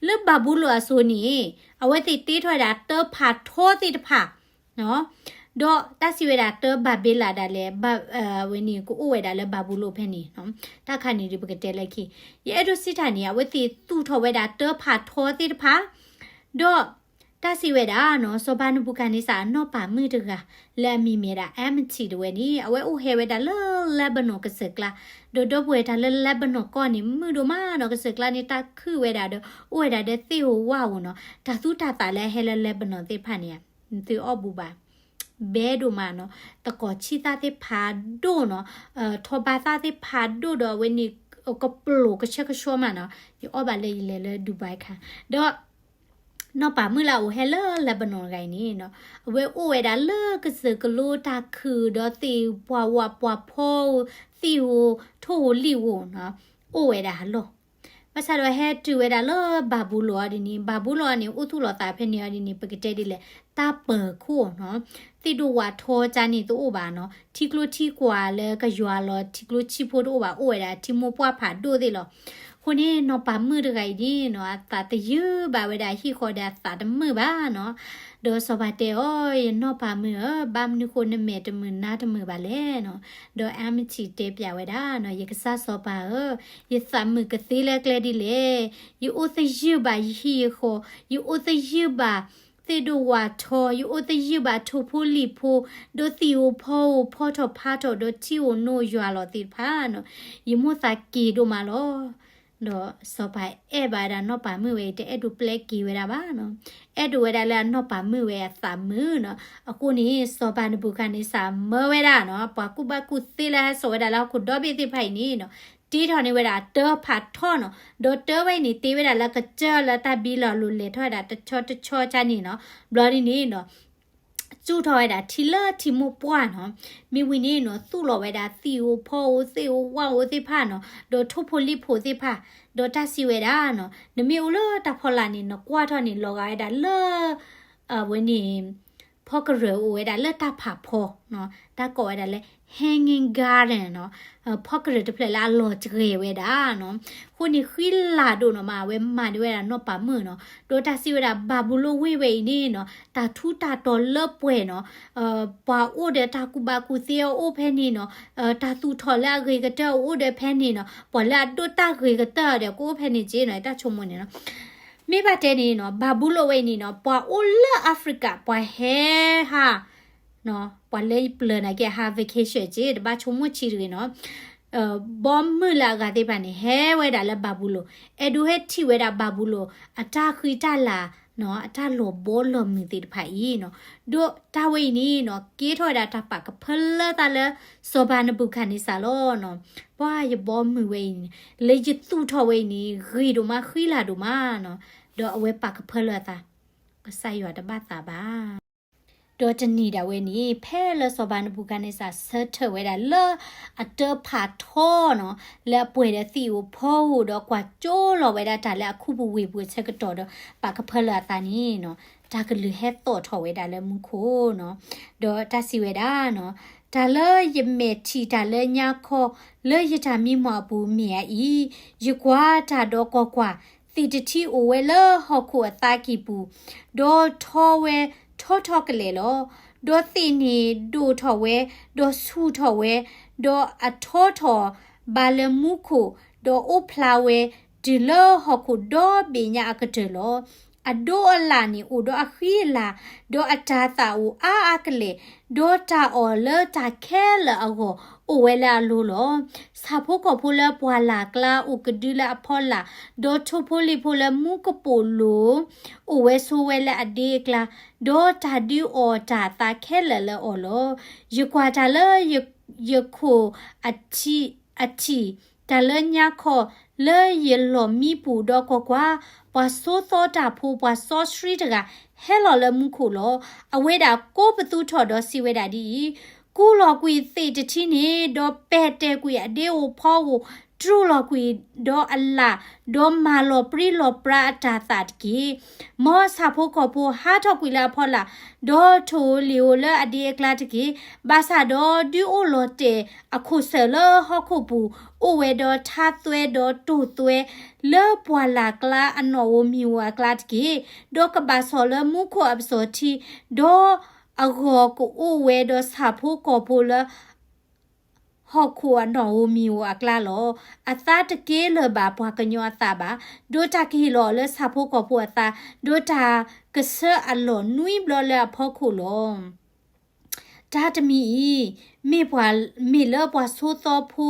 လၢဘၤဘူလိၣ်အစိၤန့ၣ် အဝဲသ့ၣ်တ့ထီၣ်ဝဲဒၣ်တၢ်ဖးထီသ့ၣ်တဖၣ် ဒီးတၢ်စံးဝဲဒၣ်တၢ်ဘၤဘ့လးဒၣ်လဲာ်, ဝဲန့ၣ်ကအိၣ်ဝဲဒၣ်လၢဘၤဘူလိၣ်ဖဲန့ၣ်, တၢ်ခါန့ၣ်ဒုးပကတဲလၢခံ, ယအဲၣ်ဒိးစံးတၢ်န့ၣ် အဝဲသ့ၣ်သူၣ်ထီၣ်ဝဲဒၣ်တၢ်ဖးထီသ့ၣ်တဖၣ်, ဒီးတၢ်စံးဝဲဒၣ်နီၤ, စီၤပၤနဘူၤခၣ်န့စၢ်အနီၢ်ပၤမုၣ်တဂၤ လၢအမံၤမ့ၢ်ဒၣ် Amity တဝဲန့ၣ် အဝဲအိၣ်ဟဲဝဲဒၣ်လၢ Lebanon ကစၢၢ်ကျါ, ဒီးဒီပုၢ်ဝဲၢ်တၢ်လၢ Lebanon ကီၢ်န့ၣ် မုာ်ဒိၣ်မးနီၤ, ကစၢၢ်ကျါန့ၣ် တၢ်ခုၣ်ဝဲဒၣ်ဒီး အိၣ်ဝဲဒၣ်ဒီးသ့ၣ်ဧိၤဝၣ်ဧိၤနီၤ, တၢ်သူတၢ်သးလၢအဟဲလၢ Lebanon သ့ၣ်တဖၣ်န့ၣ် သုအီၣ်ဘူးဘၣ် ဘဲဒိၣ်မးနီၤ, သကိးဆံၣ်သၣ်သ့ၣ်ဖးဒိၣ်နီၤ, ထီဘါသၣ်သ့ၣ်ဖးဒိၣ်ဒီးအဝဲန့ၣ် ကပျိာ်ကဆှဲကဆှီမးနီၤ, ယအီၣ်ဘၣ်လၢယလဲၤလၢ Dubai ခါ, ဒီး နီၢ်ပၤမုၣ်လၢအအိၣ်ဟဲလၢ Lebanon တဂၤအံၤန့ၣ်နီၤ, အဝဲအိၣ်ဝဲဒၣ်လၢကစၢၢ်ကလိတၢ်ခုၣ်ဒီးသ့ၣ်ပှၤဝးပှၤဖီဧိၤ, သ့ၣ်ဧိၤ, ထိၣ်ဧိၤလံၣ်ဧိၤနီၤ, အိၣ်ဝဲဒၣ်အလီၢ် ဘၣ်ဆၣ်ဒီးဟဲတုၤဝဲဒၣ်လၢဘၤဘူလိၣ်အီၤဒ်န့ၣ်, ဘၤဘူလိၣ်အီၤန့ၣ် အိၣ်သူၣ်လီၤသးဖဲန့ၣ်အီၤဒ်န့ၣ် ပကတဲဒ်လဲၣ်, တၢ်ပၢၤခိၣ်နီၤ, သ့ၣ်ဒိၣ်ဝးထီကၢ်န့ၣ်တအိၣ်ဘၣ်နီၤ, ထံကျိထံကွၢ်လၢကယွၤလီၤ ထံကျိထံဖိတအိၣ်ဘၣ်, အိၣ်ဝဲဒၣ်ထံမိၢ်ပှၢ်ဖးဒိၣ်သ့ၣ်လီၤ. အဃိန့ၣ် နီၢ်ပၤမုၣ်တဂၤအံၤန့ၣ်နီၤ, အသးတယုၢ်ဘၣ်ဝဲဒၣ်ဟံၣ်ဃီဒီးအသးတမုာ်ဘၣ်နီၤ. ဒီးစီၤပၤတဲအီၤ, ယနီၢ်ပၤမုၣ်ဧၢ, ဘၣ်မနုၤဃိနမဲာ်တမုာ်နါတမုာ်ဘၣ်လဲၣ်နီၤ. ဒီး Amity တဲပၠးဝဲဒၣ်နီၤ, ယကစၢ်စီၤပၤဧၢ, ယသးမုာ်ကသ့လၢကျဲဒ်လဲၣ်. ယအိၣ်သယုၢ်ဘၣ်ယဟံၣ်ယဃီ, ယအိၣ်သယုၢ်ဘၣ်သ့ၣ်ဒိၣ်ဝးထီ, ယအိၣ်သယုၢ်ဘၣ်ထိၣ်ဖိလံၣ်ဖိ, ဒီးသ့ၣ်ဧိၤဖီဧိၤဖီထီၣ်ဖးထီၣ်, ဒီးထံဧိၤနိယွၤလီၤသ့ၣ်တဖၣ်နီၤ, ယမိၣ်သးက့ၤဒိၣ်မးလီၤ. ဒီးစီၤပၤအဲၣ်ဘၣ်ဝဲဒၣ်နီၢ်ပၤမုၣ်ဝဲအံၤ တအဲၣ်ဒိးပျဲက့ၤဝဲဒၣ်ဘၣ်နီၤ. အဲၣ်ဒိးဝဲဒၣ်လၢအနီၢ်ပၤမုၣ်ဝဲအသးမုာ်နီၤ. အဃိန့ၣ် စီၤပၤနဘူၤခၣ်န့စၢ်မၢဝဲဒၣ်နီၤ, ပှၤကူၣ်ဘၣ်ကူၣ်သ့လၢဟဲစိာ်ဝဲဒၣ်လၢဟီၣ်ခိၣ်ဒီဘ့ၣ်သ့ၣ်တဖၣ်အံၤန့ၣ်နီၤ, တ့ထီၣ်န့ၢ်ဝဲဒၣ်တၢ်ဖးထီနီၤ. ဒီးတၢ်ဝဲအံၤန့ၣ် တ့ဝဲဒၣ်လၢကစၢၢ်လၢတၢ်ဘံလီၤလိၤလဲၤထီၣ်ဝဲဒၣ်တဆီတဆီကၢ်န့ၣ်နီၤ. ဘျီဒ်န့ၣ်နီၤ စူၢ်ထီၣ်ဝဲဒၣ်ထံလၢထံမိၢ်ပှၢ်နီၤ. မ့ၢ်ဝံၤန့ၣ်နီၤ သူၣ်လီၤဝဲဒၣ်သ့ၣ်ဧိၤဖီဧိၤသ့ၣ်ဧိၤဝၣ်ဧိၤသ့ၣ်တဖၣ်နီၤ, ဒီးထိၣ်ဖိလံၣ်ဖိသ့ၣ်တဖၣ်, ဒီးတၢ်စံးဝဲဒၣ်နီၤ, နမ့ၢ်အိၣ်လၢတၢ်ဖီလာ်န့ၣ် နကွၢ်ထီၣ်န့ၣ်လီၤဂာ်ဝဲဒၣ်လၢ အဝဲန့ၣ် ဖီကရၢၢ်အိၣ်ဝဲဒၣ်လၢတၢ်ဖးဖီနီၤ, တၢ်ကိးဝဲဒၣ်လၢ Hanging Garden နီၤ, ဖီကရၢၢ်တဖျၢၣ်လၢအလီၤတဂ့ၤဝဲဒၣ်နီၤ. အဃိန့ၣ် ဃံလၤဒိၣ်နီၤမး အဝဲမၤန့ၢ်ဝဲဒၣ်နီၢ်ပၤမုၣ်နီၤ. ဒီးတၢ်စံးဝဲဒၣ် ဘၤဘူလိၣ်ဝ့ၢ်ဝဲအံၤန့ၣ်နီၤ တၢ်ထူးတၢ်တီၤလၢပှဲၤနီၤ, ပှၤအိၣ်ဒီးတၢ်ကူၣ်ဘၣ်ကူၣ်သ့အအိၣ်ဖဲန့ၣ်နီၤ, တၢ်သူၣ်ထီၣ်လၢအဂ့ၤကတၢၢ်အအိၣ်ဒီးဖဲန့ၣ်နီၤ, ပှၤလၢအဒိၣ်တၢ်ဂ့ၤကတၢၢ်ဒီးကအိၣ်ဖဲန့ၣ်က့နီၤ, တၢ်ဆိကမိၣ်န့ၣ်နီၤ. မ့ၢ်ဘၣ်တဲန့ၣ်နီၤ ဘၤဘူလိၣ်ဝဲအံၤန့ၣ်နီၤ ပှၤအိၣ်လၢ Africa ပှၤဟဲဟး ပှၤလၢပျၢၤနာ်က့ဟး vacation က့ တဘၣ်ဆိကမိၣ်ဆံးတဂ့ၤနီၤ. ဘီမုၢ်လၢအဂၤသ့ၣ်တဖၣ်န့ၣ် ဟဲဝဲဒၣ်လၢဘၤဘူလိၣ်, အဲၣ်ဒိးဟဲထံၣ်ဝဲဒၣ်ဘၤဘူလိၣ် အတၢ်ဃံတၢ်လၤ အတၢ်လီၤဘီလီၤမုၢ်သ့ၣ်တဖၣ်အံၤနီၤ. ဒီးတၢ်ဝဲအံၤန့ၣ်နီၤ ကဲထီၣ်ဝဲဒၣ်တၢ်ပာ်ကဖၢလၢအသးလၢ စီၤပၤနဘူၤခၣ်န့စၢ်လီၤနီၤ. ပှၤယဘီမုၢ်ဝဲအံၤန့ၣ် လၢယသူၣ်ထီၣ်ဝဲအံၤန့ၣ် ဂ့ၤဒိၣ်မးဃံလၤဒိၣ်မးနီၤ. ဒီးအဝဲပာ်ကဖၢလၢအသး ကစၢ်ယွၤတဘၣ်သးဘၣ်. ဒီးတနံၤဒၣ်ဝဲန့ၣ် ဖဲလၢစီၤပၤနဘူၤခၣ်န့စၢ်ဆၢထၢၣ်ဝဲဒၣ်လၢအတၢ်ဖးထီနီၤ လၢအပှဲၤဒီးသ့ၣ်ဧိၤဖီဧိၤဒီးကွၢ်ကၠိလီၤဝဲဒၣ်တၢ်လၢအခူပူၤဝ့ၢ်ပူၤအဆၢကတီၢ်ဒီး ပာ်ကဖၢလၢအသးန့ၣ်နီၤ တၢ်ကလုၢ်ဟဲသီၣ်ထီၣ်ဝဲဒၣ်လၢမူခိၣ်နီၤ. ဒီးတၢ်စံးဝဲဒၣ်နီၤ တၢ်လၢယမဲာ်ထံၣ်တၢ်လၢညါခီ လၢယတၢ်မံမီၢ်အပူၤမ့ၢ်အအံၤ, ယကွၢ်တၢ်ဒီးကွၢ်ကွၢ်, သ့ၣ်တထံအိၣ်ဝဲလၢဟီၣ်ခိၣ်အသးကံၢ်ပူၤ, ဒီးထီဝဲထီထီၣ်ကလဲာ်လီၤ. ဒီးသ့ၣ်န့ၣ်ဒိၣ်ထီၣ်ဝဲ, ဒီးဆူၣ်ထီၣ်ဝဲ, ဒီးအထီထီၣ်ဘါလၢမူခိၣ်, ဒီးအိၣ်ဖျါဝဲတုၤလၢဟီၣ်ခိၣ်ဒီဘ့ၣ်ညါအကတၢၢ်လီၤ. အဒိအလၣ်န့ၣ်အိၣ်ဒီးအဃံအလၤ, ဒီးအတၤသၣ်အိၣ်အါအါကလဲာ်, ဒီးတၢ်အီၣ်လၢတၢ်ခဲလၢာ်အဂီၢ် အိၣ်ဝဲလၢအလိၤလီၤ. ဆၣ်ဖိကီၢ်ဖိလၢပှၢ်လၢ်ကျါအိၣ်ကဒုလၢအဖီလာ်, ဒီးထိၣ်ဖိလံၣ်ဖိလၢမူကပိာ်လိၤ အိၣ်ဝဲဆိဝဲလၢအဒ့အကျါ, ဒီးတၢ်ဒုးအီၣ်တၢ်သးခဲလၢာ်လၢအီၤလီၤ. ယကွၢ်တၢ်လၢယခိၣ်အထံၣ်, တၢ်လၢညါခီလၢယလီၢ်မံပူၤဒီးကွၢ်ကွၢ်, ပှၤဆိသီတၢ်ဖိ ပှၤစီဆှံတဂၤ ဟဲလီၤလၢမူခိၣ်လီၤ. အဝဲဒၣ်ကိးပသူထီၣ်ဒီးစံးဝဲဒၣ်ဒ်အံၤ, ကူးလီၤကွံာ်သ့ၣ်တထံန့ၣ်, ဒီးပဲာ်တဲာ်ကွံာ်အဒ့ဧိၤဖီဧိၤ, တြူာ်လီၤကွံာ်ဒီးအလၣ်, ဒီးမၤလီၤပြံလီၤပြါအတၤသၣ်တက့ၢ်. မ်ဆၣ်ဖိကီၢ်ဖိဟးထီၣ်ကွံာ်လၢအဖီလာ်, ဒီးထိၣ်ဧိၤလံာ်ဧိၤလၢအဒ့အကျါတက့ၢ်. ဘၣ်ဆၣ်ဒီးဒုးအိၣ်လီၤတဲာ်အခိၣ်ဆၢၣ်လၢဟီၣ်ခိၣ်ပူၤ, အိၣ်ဝဲဒီးထါသွဲဒီးတိၢ်သွဲ လၢပှၢ်လၢ်ကျါအနီၣ်ဧိၤမံၤဧိၤအကျါတက့ၢ်. ဒီးကဘၣ်ဆီၣ်လၢမူခိၣ်အပစီၤထံ, ဒီးအဂီၤကအိၣ်ဝဲဒီးဆၣ်ဖိကီၢ်ဖိလၢ ဟီၣ်ခိၣ်အနီၣ်ဧိၤမံၤဧိၤအကျါလီၤ. အသါတကဲလၢၤဘၣ်ပှၤကညီအသးဘၣ်, ဒီးတၢ်ကဟ့ၣ်လီၤအီၤလၢဆၣ်ဖိကီၢ်ဖိအသး, ဒီးတၢ်ကဆၢအလီၢ်နွံဘျီလၢအဖီခိၣ်လီၤ. တၢ်တမံၤအံၤ မ့ၢ်ပှၤ, မ့ၢ်လၢပှၤဆိသီဖိ,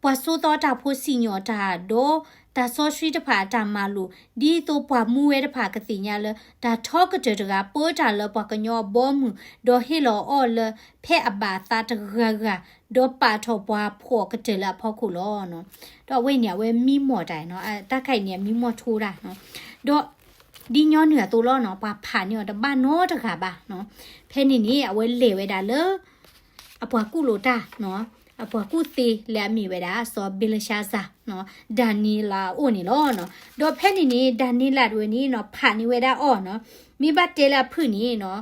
ပှၤဆိသီတၢ်ဖိစံၣ်ညီၣ်တၢ်, ဒီးတၢ်စီဆှံတဖၣ်အတၢ်မၤလိာ်, ဒ်သိးပှၤမူဝဲတဖၣ်ကသ့ၣ်ညါလၢ တၢ်ထီကတၢၢ်တဂၤ ပၢတၢ်လၢပှၤကညီအဘီအမုၢ်, ဒီးဟ့ၣ်လီၤအီၤလၢဖဲအဘၣ်အသးတဂၤဂၤ, ဒီးပာ်ထီၣ်ပှၤဖှီၣ်ကတၢၢ်လၢအဖီခိၣ်လီၤ. ဒီးအဝဲန့ၣ် အဝဲမံမီၢ်တၢ်နီၤ, တၢ်ခါအံၤန့ၣ် အမံမီၢ်ထိတၢ်နီၤ. ဒီးဒ်ညီနုၢ်အသိးလီၤနီၤ, ပှၤဖးန့ၢ်အီၤတဘၣ်နီတဂၤဘၣ်နီၤ. ဖဲန့ၣ်န့ၣ် အဝဲလဲၤဝဲဒၣ်လၢ အပှၤကူၣ်လိာ်တၢ်နီၤ, အပှၤကူၣ်သ့လၢအမ့ၢ်ဝဲဒၣ် စီၤဘ့လၡါစၢ်နီၤ, ဒၤနံးလးအအိၣ်န့ၣ်လီၤနီၤ. ဒီးဖဲန့ၣ်န့ၣ် ဒၤနံးလးတဝဲန့ၣ်နီၤ ဖးန့ၢ်ဝဲဒၣ်အီၤနီၤ, မ့ၢ်ဘၣ်တဲလၢအဖုၣ်န့ၣ်နီၤ,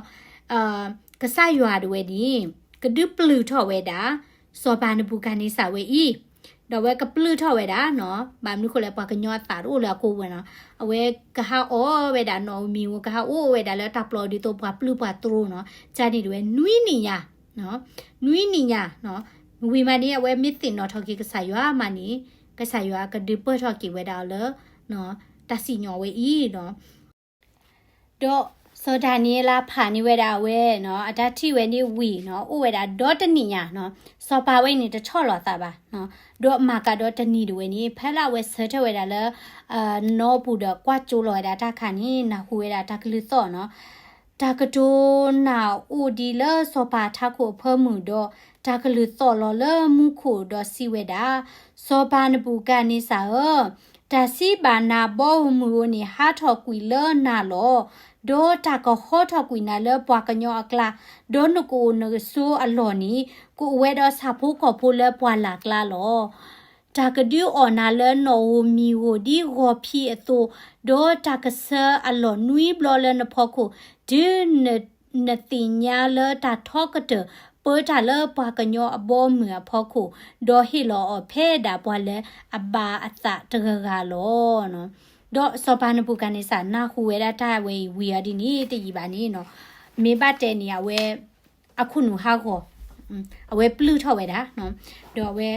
ကစၢ်ယွၤတဝဲန့ၣ် ကဒုးပျုၢ်ထီၣ်ဝဲဒၣ် စီၤပၤနဘူၤခၣ်နံစၢ်ဝဲအံၤ, ဒီးအဝဲကပျုၢ်ထီၣ်ဝဲဒၣ်နီၤ, ဘၣ်မနုၤဃိလဲၣ် ပှၤကညီအသးတအိၣ်လၢအကိာ်ပူၤနီၤ, အဝဲကဟးအီၣ်ဝဲဒၣ်နီၣ်ဧိၤမံၤဧိၤ ကဟးအိၣ်ဝဲဒၣ်လၢတၢ်ပျီဒ်သိးပှၤပျုၢ်ပှၤတြိၤနီၤ, ကန့ၣ်တဝဲနွံနံၣ်ညါ, နွံနံၣ်ညါနီၤ, ဝံၤမးန့ၣ် အဝဲမ့ၢ်သ့ၣ်နီၣ်ထီၣ်က့ၤကစၢ်ယွၤမးန့ၣ်, ကစၢ်ယွၤကဒုးပၢၢ်ထီၣ်က့ၤဝဲဒၣ်အီၤလၢ တၢ်စံၣ်ညီၣ်ဝဲအံၤနီၤ. ဒီးစီၤဒၤနံးယ့လးဖးန့ၢ်ဝဲဒၣ်အဝဲနီၤ, အတၢ်ထံၣ်ဝဲန့ၣ်ဝံၤနီၤ, အိၣ်ဝဲဒၣ်ဒီတနံၣ်ညါနီၤ, စီၤပၤဝဲန့ၣ်တဆီၣ်လီၤသးဘၣ်နီၤ, ဒီးမၤကၤဒီတနံၤတဝဲန့ၣ် ဖဲလၢအဝဲဆၢထၢၣ်ဝဲဒၣ်လၢ နီပူၤဒီးကွၢ်ကၠိလီၤဝဲဒၣ်တၢ်ခါန့ၣ် နၢ်ဟူဝဲဒၣ်တၢ်ကလုၢ်သီၣ်နီၤ, တၢ်ကတိၤနၢ်အိၣ်ဒံးလၢစီၤပၤထးခိၣ်အဖၢမုၢ်ဒီး တၢ်ကလုၢ်သီၣ်လီၤလၢမူခိၣ်ဒီးစံးဝဲဒၣ်, စီၤပၤနဘူၤခၣ်နံစၢ်ဧၢ, တၢ်စံးဘၣ်နၤဘီဧိၤမုၢ်ဧိၤန့ၣ် ဟးထီၣ်ကွံာ်လၢနၤလီၤ. ဒီးတၢ်ကဟီထီၣ်ကွံာ်နၤလၢပှၤကညီအကျါ, ဒီးနကအိၣ်နကဆိးအလီၢ်န့ၣ် ကအိၣ်ဝဲဒီးဆၣ်ဖိကီၢ်ဖိလၢပှၢ်လၢ်ကျါလီၤ. တၢ်ကဒုးအီၣ်နၤလၢနီၣ်ဧိၤမံၤဧိၤဒ်ဂီၤဖံးအသိး, ဒီးတၢ်ကဆၢအလီၢ်နွံဘျီလၢနဖီခိၣ်, တုၤန, နသ့ၣ်ညါလၢတၢ်ထီကတၢၢ် ပၢတၢ်လၢပှၤကညီအဘီအမုၢ်အဖီခိၣ်, ဒီးဟ့ၣ်လီၤအီၤဖဲဒၣ်ပှၤလၢအဘၣ်အသးတဂၤဂၤလီၤ. ဒီးစီၤပၤနဘူၤခၣ်နံစၢ်နၢ်ဟူဝဲဒၣ်တၢ်ဝဲအံၤဝံၤအီၤဒ်န့ၣ် တယံာ်ဘၣ်န့ၣ်နီၤ, မ့ၢ်ဘၣ်တဲန့ၣ် အဝဲ အခိၣ်နူာ်ဟးဂီၤ, အဝဲပျုၢ်ထီၣ်ဝဲဒၣ်, ဒီးအဝဲ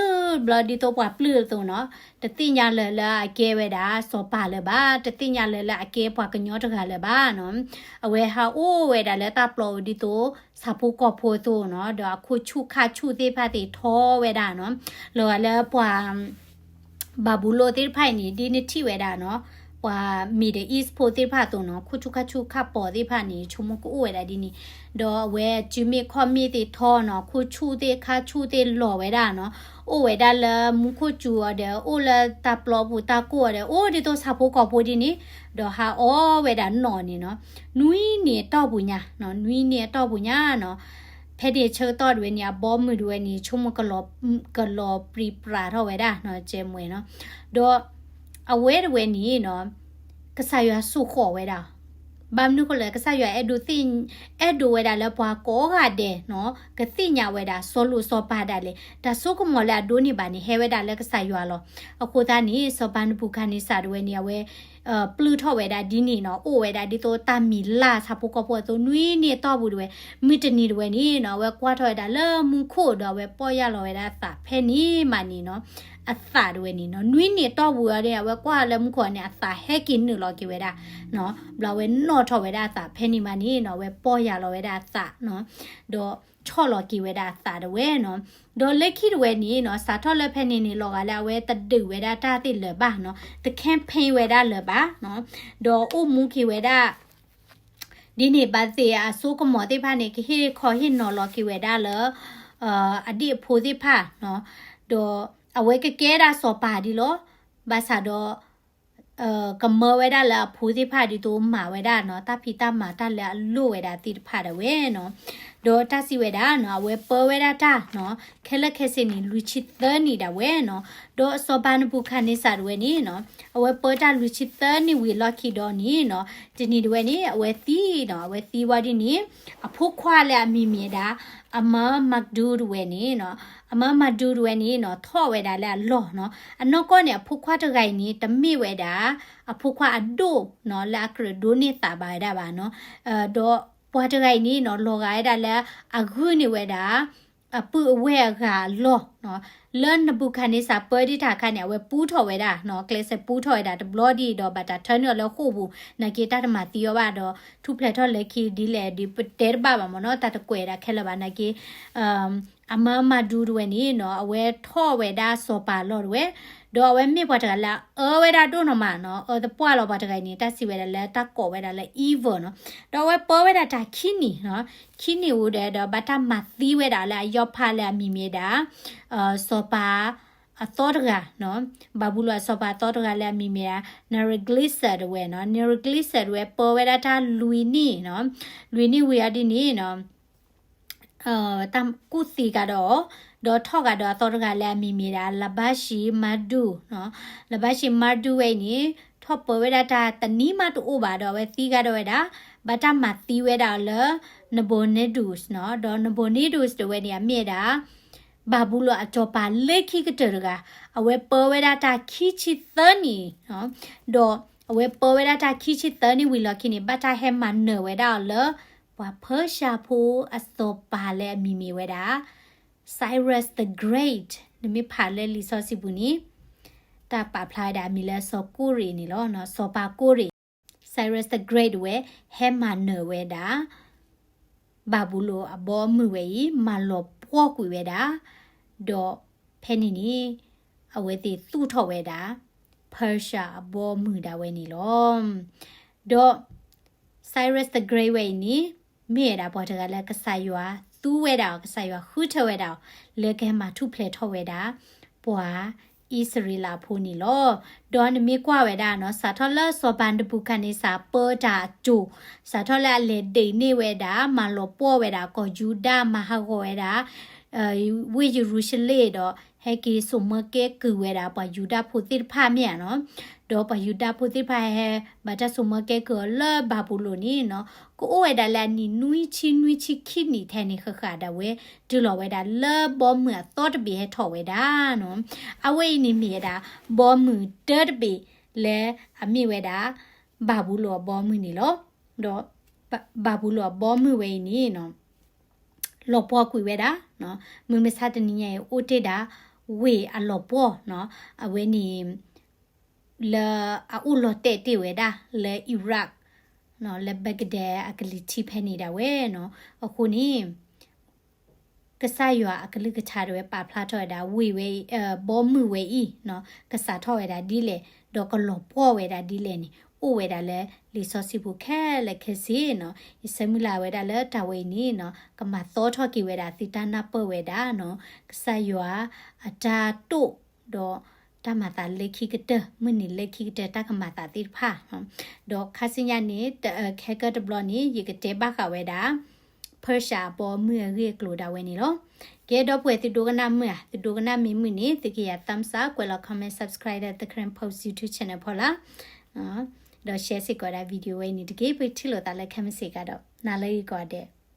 ပျုၢ်ဘျီဒ်သိးပှၤပျုၢ်အသိးနီၤ, တသ့ၣ်ညါလၢၤလၢအကဲဝဲဒၣ်စီၤပၤလၢၤဘၣ်, တသ့ၣ်ညါလၢၤလၢအကဲပှၤကညီတဂၤလၢၤဘၣ်နီၤ, အဝဲဟးအိၣ်ဝဲဒၣ်လၢတၢ်ပျီအူဒ်သိး ဆၣ်ဖိကီၢ်ဖိအသိးနီၤ, ဒီးအခိၣ်ဆူၣ်ခါဆူၣ်သ့ၣ်တဖၣ်သ့ၣ်ထီဝဲဒၣ်နီၤ, လီၤဂာ်လၢပှၤ ဘၤဘူလိၣ်သ့ၣ်တဖၣ်အံၤန့ၣ် ဒ်နထံၣ်ဝဲဒၣ်နီၤ, ပှၤ Middle East ဖိသ့ၣ်တဖၣ်အသိးနီၤ, ခိၣ်ဆူၣ်ခါဆူၣ်ခါပီၤသ့ၣ်တဖၣ်န့ၣ် ဆိကမိၣ်ကအိၣ်ဝဲဒၣ်ဒ်န့ၣ်, ဒီးအဝဲစုမ့ၣ်ခီၣ်မ့ၣ်သ့ၣ်ထီနီၤ, ခိၣ်ဆူၣ်သ့ၣ်ခါဆူၣ်သ့ၣ်လီၤဝဲဒၣ်နီၤ, အိၣ်ဝဲဒၣ်လၢမူခိၣ်စူၤအီၤဒီး အိၣ်လၢတၢ်ပျီပူၤတၢ်ကိၢ်အီၤဒီး အိၣ်ဒ်သိးဆၣ်ဖိကီၢ်ဖိဒ်န့ၣ်, ဒီးဟးအီၣ်ဝဲဒၣ်နီၣ်န့ၣ်နီၤ, နွံနံၣ်အတီၢ်ပူၤညါ, နွံနံၣ်အတီၢ်ပူၤညါနီၤ, ဖဲန့ၣ်ဆၢကတီၢ်တဝဲန့ၣ် အဘီမုၢ်တဝဲန့ၣ် ဆိကမိၣ် ကလီၤပြံပြးထီၣ်ဝဲဒၣ်နီၤ, ကဲမွဲနီၤ, ဒီး အဝဲတဝဲန့ၣ်နီၤ, ကစၢ်ယွၤစိာ်ဃီၤဝဲဒၣ်, ဘၣ်မနုၤဃိလဲၣ် ကစၢ်ယွၤအဲၣ်ဒိးသ့ၣ်, အဲၣ်ဒိးဝဲဒၣ်လၢပှၤကိးဂၤဒဲးနီၤ, ကသ့ၣ်ညါဝဲဒၣ် စီၤလိၤစီၤပၤဒၣ်လဲာ်, တၢ်ဆိကမိၣ်လၢအဒိးန့ၢ်ဘၣ်န့ၣ် ဟဲဝဲဒၣ်လၢကစၢ်ယွၤလီၤ. အဃိသတးန့ၣ် စီၤပၤနဘူၤခၣ်နံစၢ်တဝဲန့ၣ် အဝဲ ပျုၢ်ထီၣ်ဝဲဒၣ်ဒ်န့ၣ်နီၤ, အိၣ်ဝဲဒၣ်ဒ်သိးတၢ်မံၤလၢ်ဆၣ်ဖိကီၢ်ဖိအသိး နွံနံၣ်အတီၢ်ပူၤတဝဲ, မုၢ်တနံၤတဝဲန့ၣ်နီၤ, အဝဲကွၢ်ထီၣ်ဝဲဒၣ်လၢမူခိၣ်ဒီး အဝဲပီၢ်ယၢ်လီၤဝဲဒၣ်အသးဖဲန့ၣ်မးန့ၣ်နီၤ, အသးတဝဲန့ၣ်နီၤ, နွံနံၣ်အတီၢ်ပူၤအီၤန့ၣ် အဝဲကွၢ်လၢမူခိၣ်န့ၣ် အသးဟဲက့ၤနုာ်လီၤက့ၤဝဲဒၣ်, ဘျီအဝဲနီၣ်ထီၣ်ဝဲဒၣ်အသးဖဲန့ၣ်မးန့ၣ်နီၤ, အဝဲပီၢ်ယၢ်လီၤဝဲဒၣ်အသးနီၤ, ဒီးဆီၣ်လီၤက့ၤဝဲဒၣ်အသးတဝဲနီၤ, ဒီးလၢခံတဝဲန့ၣ်နီၤ, စးထီၣ်လၢဖဲန့ၣ်န့ၣ် လီၤဂာ်လၢအဝဲတဒုးဝဲဒၣ်တၢ်သ့ၣ်လၢၤဘၣ်နီၤ, တ campaign ဝဲဒၣ်လၢၤဘၣ်နီၤ, ဒီးအိၣ်မူက့ၤဝဲဒၣ် ဒ်န့ၣ်ဘၣ်သ့ၣ်အစိကမီၤသ့ၣ်တဖၣ်န့ၣ် ကဟ့ၣ်ခီဟ့ၣ်နီၤလီၤက့ၤဝဲဒၣ်လၢ အဒ့ၣ်အဖိသ့ၣ်တဖၣ်နီၤ, ဒီးအဝဲကကဲဒၣ်စီၤပၤဒ်လီၤ, ဘၣ်ဆၣ်ဒီး ကမၢဝဲဒၣ်လၢအဖိသ့ၣ်တဖၣ်ဒ်သိးမၤဝဲဒၣ်နီၤ, တၢ်ဖံးတၢ်မၤတၢ်လၢအလိၣ်ဝဲဒၣ်သ့ၣ်တဖၣ်ဒၣ်ဝဲနီၤ, ဒီးတၢ်စံးဝဲဒၣ်နီၤ အဝဲပၢဝဲဒၣ်တၢ်နီၤ ခဲလၢာ်ခဲဆ့န့ၣ် လွံၢ်ဆံသၢနံၣ်ဒၣ်ဝဲနီၤ. ဒီးစီၤပၤနဘူခၣ်န့စၢ်တဝဲန့ၣ်နီၤ အဝဲပၢတၢ်လွံၢ်ဆံသၢနံၣ်ဝံၤလီၢ်ခံဒီးန့ၣ်နီၤ တနံၤတဝဲန့ၣ် အဝဲသံနီၤ အဝဲသံဝံၤဒ်န့ၣ် အဖိခွါလၢအမံၤမ့ၢ်ဒၣ် အမၢမၤဒူတဝဲန့ၣ်နီၤ အမၢမၤဒူတဝဲန့ၣ်နီၤ ထီၣ်ဝဲဒၣ်လၢအလီၢ်နီၤ. အနီၢ်ကီၢ်န့ၣ် အဖိခွါတဂၤအံၤန့ၣ် တမ့ၢ်ဝဲဒၣ် အဖိခွါအဒိၣ်နီၤ လၢအကြၢးဒိးန့ၢ်သးဘၣ်ဝဲဒၣ်ဘၣ်နီၤ. ဒီးပှၤတဂၤအံၤန့ၣ်နီၤ လီၤဂာ်ဝဲဒၣ်လၢ အဂုာ်န့ၢ်ဝဲဒၣ် အပုၢ်အဝဲၢ်အဂၤအလီၢ်နီၤ. လၢနဘူခၣ်န့စၢ်ပၢဒံးတၢ်အခါန့ၣ် အဝဲပူထီၣ်ဝဲဒၣ်နီၤ ကျဲးစၢးပူထီၣ်ဝဲဒၣ်တဘျီဒ်အံၤဒီး ဘၣ်တၢ်ထၢနုာ်အီၤလၢဃိာ်ပူၤ နာ်က့တၢ်တမၤသံအီၤဘၣ်ဒီး ထူၣ်ဖျဲးထီၣ်လၢခံဒ်လဲၣ်ဒီး ပတဲတဘၣ်ဘၣ်မ့ၢ်နီၤ တၢ်တကွဲးဒၣ်ခဲလၢာ်ဘၣ်နာ်က့ အမၢမၤဒူတဝဲန့ၣ်နီၤ အဝဲထီၣ်ဝဲဒၣ်စီၤပၤအလီၢ်တဝဲ ဒီးအဝဲမ့ၢ်ပှၤတဂၤလၢအအၢဝဲဒၣ်ဒိၣ်နီၤမးနီၤ အၢသပှၢ်လီၤပှၤတဂၤအံၤန့ၣ် တၢ်စံးဝဲဒၣ်လၢတၢ်ကိးဝဲဒၣ်လၢ evil နီၤ. ဒီးအဝဲပၢဝဲဒၣ်တၢ်ခံနံၣ်နီၤ ခံနံၣ်ဝံၤဒီး ဒီးဘၣ်တၢ်မၤသံဝဲဒၣ်လၢအယီၤဖးလၢအမံၤမ့ၢ်ဒၣ် စီၤပၤအသီတဂၤနီၤ ဘၤဘူလိၣ်အစီၤပၤအသီတဂၤလၢအမံၤမ့ၢ်ဒၣ် Neriglissar တဝဲနီၤ. Neriglissar တဝဲပၢဝဲဒၣ်တၢ်လွံၢ်နံၣ်နီၤ လွံၢ်နံၣ်ဝံၤအီၤဒ်န့ၣ်နီၤ တၢ်ကူၣ်သံကဒီးအီၤ ဒီးထီၣ်ကဒီးအသီတဂၤလၢအမံၤမ့ၢ်ဒၣ် လဘၣ်ၡံမါဒူနီၤ. လဘၣ်ၡံမါဒူဝဲအံၤန့ၣ် ထီၣ်ပၢဝဲဒၣ်တၢ်တနံၤမးတအိၣ်ဘၣ်ဒီး အဝဲသံကဒီးဝဲဒၣ် ဘၣ်တၢ်မၤသံဝဲဒၣ်အီၤလၢ Nabonidus နီၤ. ဒီး Nabonidus တဝဲန့ၣ် အမ့ၢ်ဝဲဒၣ် ဘၤဘူလိၣ်အစီၤပၤလၢခံကတၢၢ်တဂၤ အဝဲပၢဝဲဒၣ်တၢ်ခံဆံသၢနံၣ်နီၤ. ဒီးအဝဲပၢဝဲဒၣ်တၢ်ခံဆံသၢနံၣ်ဝံၤလီၢ်ခံန့ၣ် ဘၣ်တၢ်ဟဲမၤနၢၤဝဲဒၣ်အီၤလၢ ပှၤ Persia ဖိအစီၤပၤလၢအမံၤမ့ၢ်ဝဲဒၣ် Cyrus the Great နမ့ၢ်ဖးလၢလံာ်စီဆှံပူၤန့ၣ် တၢ်ပာ်ဖျါဝဲဒၣ်အမံၤလၢစီၤကိရ့ၣ်န့ၣ်လီၤ. စီၤပၤကိရ့ၣ် Cyrus the Great ဝဲ ဟဲမၤနၢၤဝဲဒၣ် ဘၤဘူလိၣ်အဘီအမုၢ်ဝဲအံၤ မၤလီၤပှီၢ်ကွံာ်ဝဲဒၣ်, ဒီးဖဲန့ၣ်န့ၣ် အဝဲသ့ၣ်သူၣ်ထီၣ်ဝဲဒၣ် Persia အဘီအမုၢ်ဒၣ်ဝဲန့ၣ်လီၤ. ဒီး Cyrus the Great ဝဲအံၤန့ၣ် မ့ၢ်ဝဲဒၣ်ပှၤတဂၤလၢကစၢ်ယွၤသူဝဲဒၣ်အီၤ, ကစၢ်ယွၤဃုထၢဝဲဒၣ်အီၤ လၢကဟဲမၤထူၣ်ဖျဲးထီၣ်ဝဲဒၣ် ပှၤအံၣ်စရ့လးဖိန့ၣ်လီၤ. ဒီးနမ့ၢ်ကွၢ်ဝဲဒၣ်နီၤ စးထီၣ်လၢစီၤပၤနဘူခၣ်န့စၢ်ပၢတၢ်အစိၤ, စးထီၣ်လၢအလဲၤဒံးန့ၢ်ဝဲဒၣ် မၤလီၤပှီၢ်ဝဲဒၣ်ကီၢ်ယူဒၤ, မၤဟးဂီၤဝဲဒၣ် ဝ့ၢ်ယရူၤၡလ့ၣ်ဒီး ဟဲက့ၤစိာ်မၢကဲကုၢ်ဝဲဒၣ်ပှၤယူဒၤဖိသ့ၣ်တဖၣ်မ့ၢ်ဧါနီၤ. ဒီးပှၤယူဒၤဖိသ့ၣ်တဖၣ်ဟဲ ဘၣ်တၢ်စိာ်မၢကဲကုၢ်အီၤလၢဘၤဘူလိၣ်န့ၣ်နီၤ ကအိၣ်ဝဲဒၣ်လၢအနံၣ်နွံဆံနွံဆံခံနံၣ်ထဲန့ၣ်ဃၣ်ဃၣ်ဒၣ်ဝဲ တုၤလီၤဝဲဒၣ်လၢဘီမုၢ်အသီတဘ့ၣ်ဟဲထီၣ်ဝဲဒၣ်နီၤ. အဝဲအံၤန့ၣ်မ့ၢ်ဝဲဒၣ် ဘီမုၢ်တၢတဘ့ၣ်လၢအမ့ၢ်ဝဲဒၣ် ဘၤဘူလိၣ်အဘီမုၢ်န့ၣ်လီၤ. ဒီး ဘၤဘူလိၣ်အဘီမုၢ်ဝဲအံၤန့ၣ်နီၤ လီၤပှီၢ်ကွံာ်ဝဲဒၣ်, မုၢ်မဆါတနံၤညါအံၤ အိၣ်တ့ၢ်ဒၣ် ဝ့ၢ်အလီၤပှီၢ်နီၤ, အဝဲန့ၣ် လၢအအိၣ်လီၤတဲာ်တ့ၢ်ဝဲဒၣ်လၢ Iraq နီၤ, လၢ Baghdad အကလံၤထံးဖဲန့ၣ်ဒၣ်ဝဲနီၤ. အဃိန့ၣ် ကစၢ်ယွၤအကလုၢ်ကထါတဝဲပာ်ဖျါထီၣ်ဝဲဒၣ် ဝ့ၢ်ဝဲအံၤ, ဘီမုၢ်ဝဲအံၤနီၤ, ကစးထီၣ်ဝဲဒၣ်ဒ်လဲၣ်, ဒီးကလီၤပှီၢ်ဝဲဒၣ်ဒ်လဲၣ်န့ၣ် အိၣ်ဝဲဒၣ်လၢလံာ်စီဆှံပူၤခဲလၢာ်ခဲဆ့နီၤ. ယဆၢမုၢ်လၢ်ဝဲဒၣ်လၢတၢ်ဝဲအံၤန့ၣ်နီၤ ကမၤသီထီၣ်က့ၤဝဲဒၣ်သုတၢ်နၢ်ပၢၢ်ဝဲဒၣ်နီၤ, ကစၢ်ယွၤအတၢ်တိာ် ဒီးတၢ်မၤသးလၢခံကတၢၢ်, မုၢ်နံၤလၢခံကတၢၢ်တၢ်ကမၤသးသ့ၣ်တဖၣ်နီၤ. ဒီးခါဆူညါန့ၣ် တအၢခဲကၢၢ်တဘျီန့ၣ် ယကတဲဘၣ်ဃးဝဲဒၣ် Persia အဘီမုၢ်အဂ့ၢ်အကျိၤဒၣ်ဝဲန့ၣ်လီၤ. ကဲ ဒီပုၢ်ဝဲၢ်သုဒိကနၣ်မုာ်ဧါ, သုဒိကနၣ်မ့ၢ်မုာ်န့ၣ် သုကယၤ thumbs up, ကွဲးလီၤ comment, subscribe လၢ The Karen Post YouTube channel ဖီလာ်, ဒီး share စ့ၢ်ကီးဒၣ် video ဝဲအံၤန့ၣ်တက့ၢ်. ပထံၣ်လိာ်သးလၢခဲမုၢ်ဆ့ၣ်ကဒီး နၤလၢဂ့ၤကိးဂၤဒဲး.